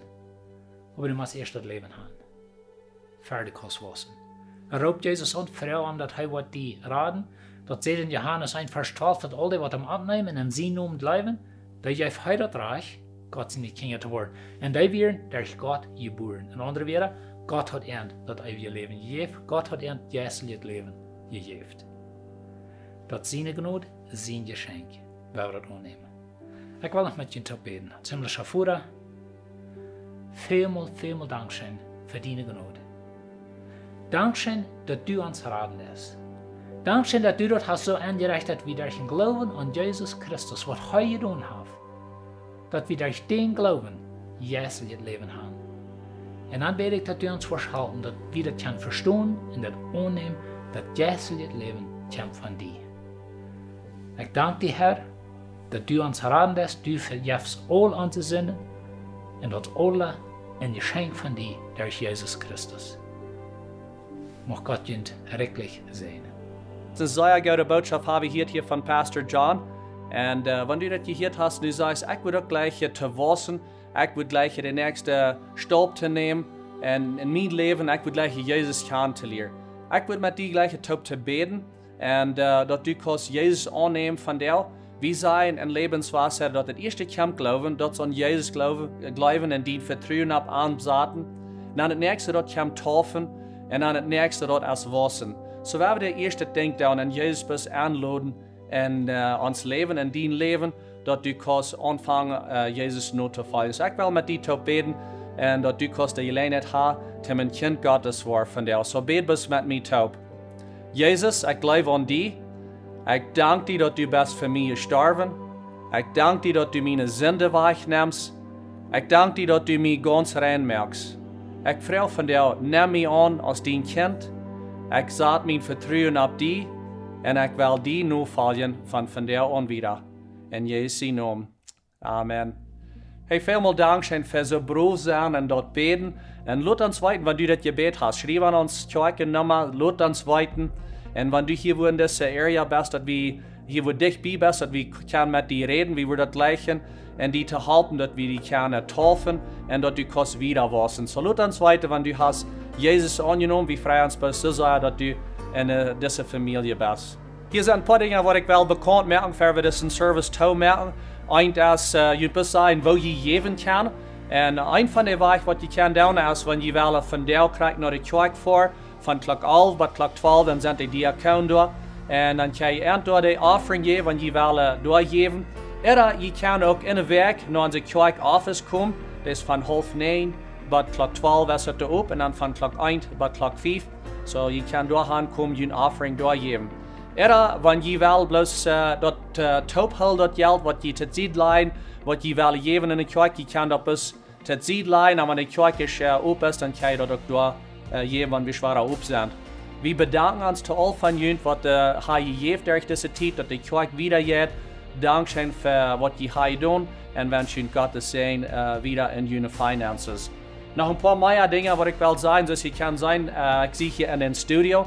Oba du motst ieescht daut Läwen haben, ver du kaust waussen. Roop Jesus aun, froag am, daut hee woat die raden. Daut sajcht en Johanes eent Varsch twalf, daut aul dee, waut am aunnämen un en sienen Nomen jleewen, dee jeft hee daut Rajcht, Gott siene Kjinja to woaren. Un dee wieren derch Gott jebuaren. En aundre Wieed, Gott haft an daut eewje Läwen jejäft. Gott haft an jeistlichet Läwen jejäft. Daut es siene Jnod, sien Jeschenkj. Wie woaren daut aunnämen. Ekj well noch met junt toop bäden. Himmlischa Voda, välmol, välmol Dankscheen fa diene Jnod. Dankscheen, daut du ons raden deist. Dankscheen, daut du daut hast soo enjerecht, daut wie derch dän Gloowen aun Jesus Christus, waut hee jedonen haft, daut wie derch dän Gloowen jeistlichet Läwen haben. Un dan bäd ekj, daut du ons woascht halpen, daut wie daut kjennen vestonen un daut aunnämen, daut jeistlichet Läwen kjemt von die. Ekj dank die, Herr, daut du ons raden deist, du vejefst aul onse Sinden un daut aule een Jeschenkj von die derch Jesus Christus. Mucht Gott junt rikjlich säajnen. Daut es eene sea goode Botschaft, hab wie hia, hia von Pastor John. Un, äh, wan du daut jehieet hast, nu sajchst, ekj wudd uk jlikjen to wausen, ekj wudd jlikjen dän näakjsten Staup to nämen un en mien Läwen, ekj wudd jlikjen Jesus kjanen to lieren. Ekj wudd met die jlikjen toop to bäden. Un, äh, daut du kaust Jesus aunnämen vondoag. Wie sajen en Lebenswasser, daut daut ieeschte kjemt Gloowen, daut es aun Jesus Gloowen, äh, Gloowen un dien Vetruen opp am saten. Dan daut näakjste, daut kjemt Deepen. Un dan daut näakjste, daut es wausen. Soo woa wie daut ieeschte Dinkj doonen un Jesus bloos enloden en, äh, ons Läwen, en dien Läwen, daut du kaust aunfangen, äh, Jesus notofoljen. Soo, ekj well met die toop bäden un daut du kaust de Jeläajenheit haben, toom een Kjint Gottes woaren vondoag. Soo bäd bloos met mie toop. Jesus, ekj jleew aun die. Ekj dank die, daut du best fa mie jestorwen. Ekj dank die, daut du miene Sinden wajchnemst. Ekj dank die, daut du mie gaunz rein moakst. Ekj froag vondoag, nemm mie aun aus dien Kjint. Ekj sat mien Vetruen opp die un ekj well die nofoljen von vondoag aun wieda. En Jesus sien Nomen. Amen. Hey, välmol Dankscheen fa soo brow sennen un daut bäden. Un lot ons weeten, wan du daut jebät hast. Schriew aun ons Kjoakjennumma, lot ons weeten. Un wan du hia wua en dise Area best, daut wie hia wua dicht bie best, daut wie kjennen met die räden, wie wudden daut jlikjen un die to halpen, daut wie die kjennen deepen un daut du kaust wieda wausen. Soo lot ons weeten, wan du hast Jesus aunjenomen, wie freien ons bloos soo sea, daut du en, äh, dise Famielje best. Hia sent een poa Dinja, waut ekj well bekaunt moaken, ea wie disen Service toomoaken. Eent es, äh, jie wellen sajen, woo jie jäwen kjennen. Un eent von de Wäaj, waut jie kjennen doonen, es, wan jie wellen vondoag krakjt no de Kjoakj foaren, von Klock alf bat Klock twalf, dan sent de Diakonen doa. Un dan kjenn jie entwäda de Offering jäwen, wan jie wellen doa jäwen. Ooda jie kjennen uk enne Wäakj no onse Kjoakj Office komen. Daut es von haulf näajen bat Klock twalf es et doa op un dan von Klock eent bat Klock fief. Soo, jie kjennen doa hankomen, jun Offering doa jäwen. Ooda, wan jie wellen bloos, äh, daut, äh, toophoolen, daut Jelt, waut jie to Sied lajen, waut jie wellen jäwen en de Kjoakj, jie kjennen daut bloos to Sied lajen, un wan de Kjoakj es, äh, op es, dan kjenn jie daut uk doa, äh, jäwen, wan wie schwoa op sent. Wie bedanken ons to aul von junt, waut, äh, haben jejäft derch dise Tiet, daut de Kjoakj wieda jeit. Dankscheen fa waut jie haben jedonen un wensch junt Gottes Säajen, äh, wieda en june finances. Noch een poa mea Dinja, waut ekj well sajen, soo aus jie kjennen seenen, äh, ekj sie hia en een Studio.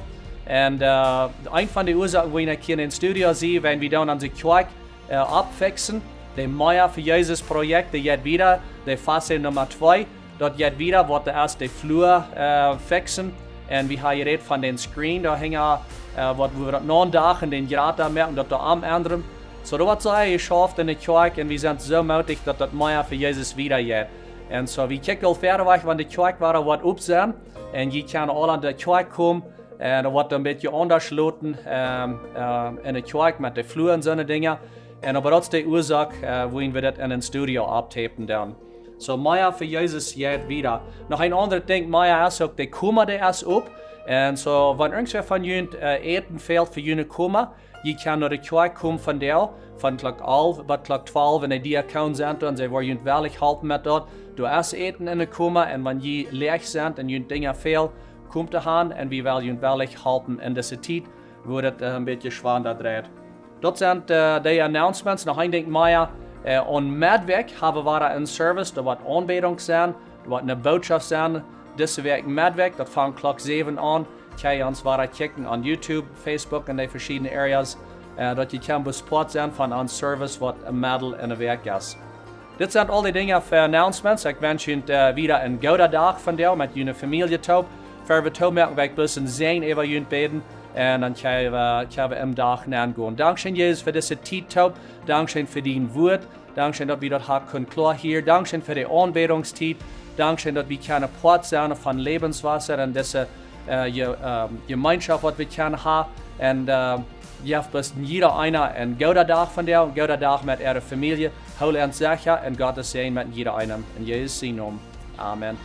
Un, äh, eent von de Uasoaken, wuarom ekj hia en een Studio sie, wan wie dan onse Kjoakj, äh, oppfiksen. De Mea fa Jesus Projekt, dee jeit wieda, de Phase Numma twee. Daut jeit wieda, waut de ieeschte Flua, äh, fiksen. Un wie haben jerät von dän Screen, doa hinjen, äh, waut wie daut nodachen, dän jrata moaken, daut doa aum endren. Soo, daut woat sea jeschauft en de Kjoakj un wie sent soo mootich, daut daut Mea fa Jesus wieda jeit. Un soo, wie kjikjen aul wieda wajch, wan de Kjoakj wada woat op sennen. Un jie kjennen aul aun de Kjoakj komen. Un daut woat een bät aundasch loten, ähm, ähm, en de Kjoakj met de Flua un soone Dinja. Un oba daut es de Uasoak, äh, wuarom wie daut en een Studio opptapen dan. Soo, Mea fa Jesus jeit wieda. Noch een aundret Dinkj, Mea es uk, de Koma, dee es op. Un soo, wan irjentwäa von junt, äh, Äten fält fa june Koma, jie kjennen no de Kjoakj komen vondoag, von Klock alf bat Klock twalf, un de Diakonen sent doa, un see woaren junt wellich halpen met daut. Doa es Äten en de Koma, un wan jie läach sent un junt Dinja fälen, komt doa han, un wie wellen junt wellich halpen en dise Tiet, wua daut, äh, een bät schwanda dreit. Daut sent, äh, de Announcements. Noch een Dinkj mea, äh, aum Meddwäakj haben wie wada een Service, doa woat Aunbädunk sennen, doa woat eene Botschaft sennen. Dise Wäakj Meddwäakj, daut fangt Klock säwen aun. Kjenn jie ons wada kjikjen aun YouTube, Facebook un de veschiedne Areas, äh, daut jie kjennen Poat sennen von ons Service, waut em Meddel en de Wäakj es. Dit sent aul de Dinja fa Announcements. Ekj wensch junt, äh, wieda een gooden Dach vondoag met june Famielje toop. Ver wie toomoaken, well ekj bloos een Säajen äwa junt bäden. Un dan kjenn wie, kjenn wie em Dach nengonen. Dankscheen, Jesus, fa dise Tiet toop. Dankscheen fa dien Wuat. Dankscheen, daut wie daut haben kunnen kloa hieren. Dankscheen fa de Aunbädungstiet. Dankscheen, daut wie kjennen Poat sennen von Lebenswasser un dise, äh, Je-, ähm, Jemeenschoft, waut wie kjennen haben. Un, äh, Jeff bloos en jieda eena en gooda Dach von däa, en gooda Dach met äare Famielje. Hool an secha un Gott es Säajen met en jieda eena. En Jesus sien Nomen. Amen.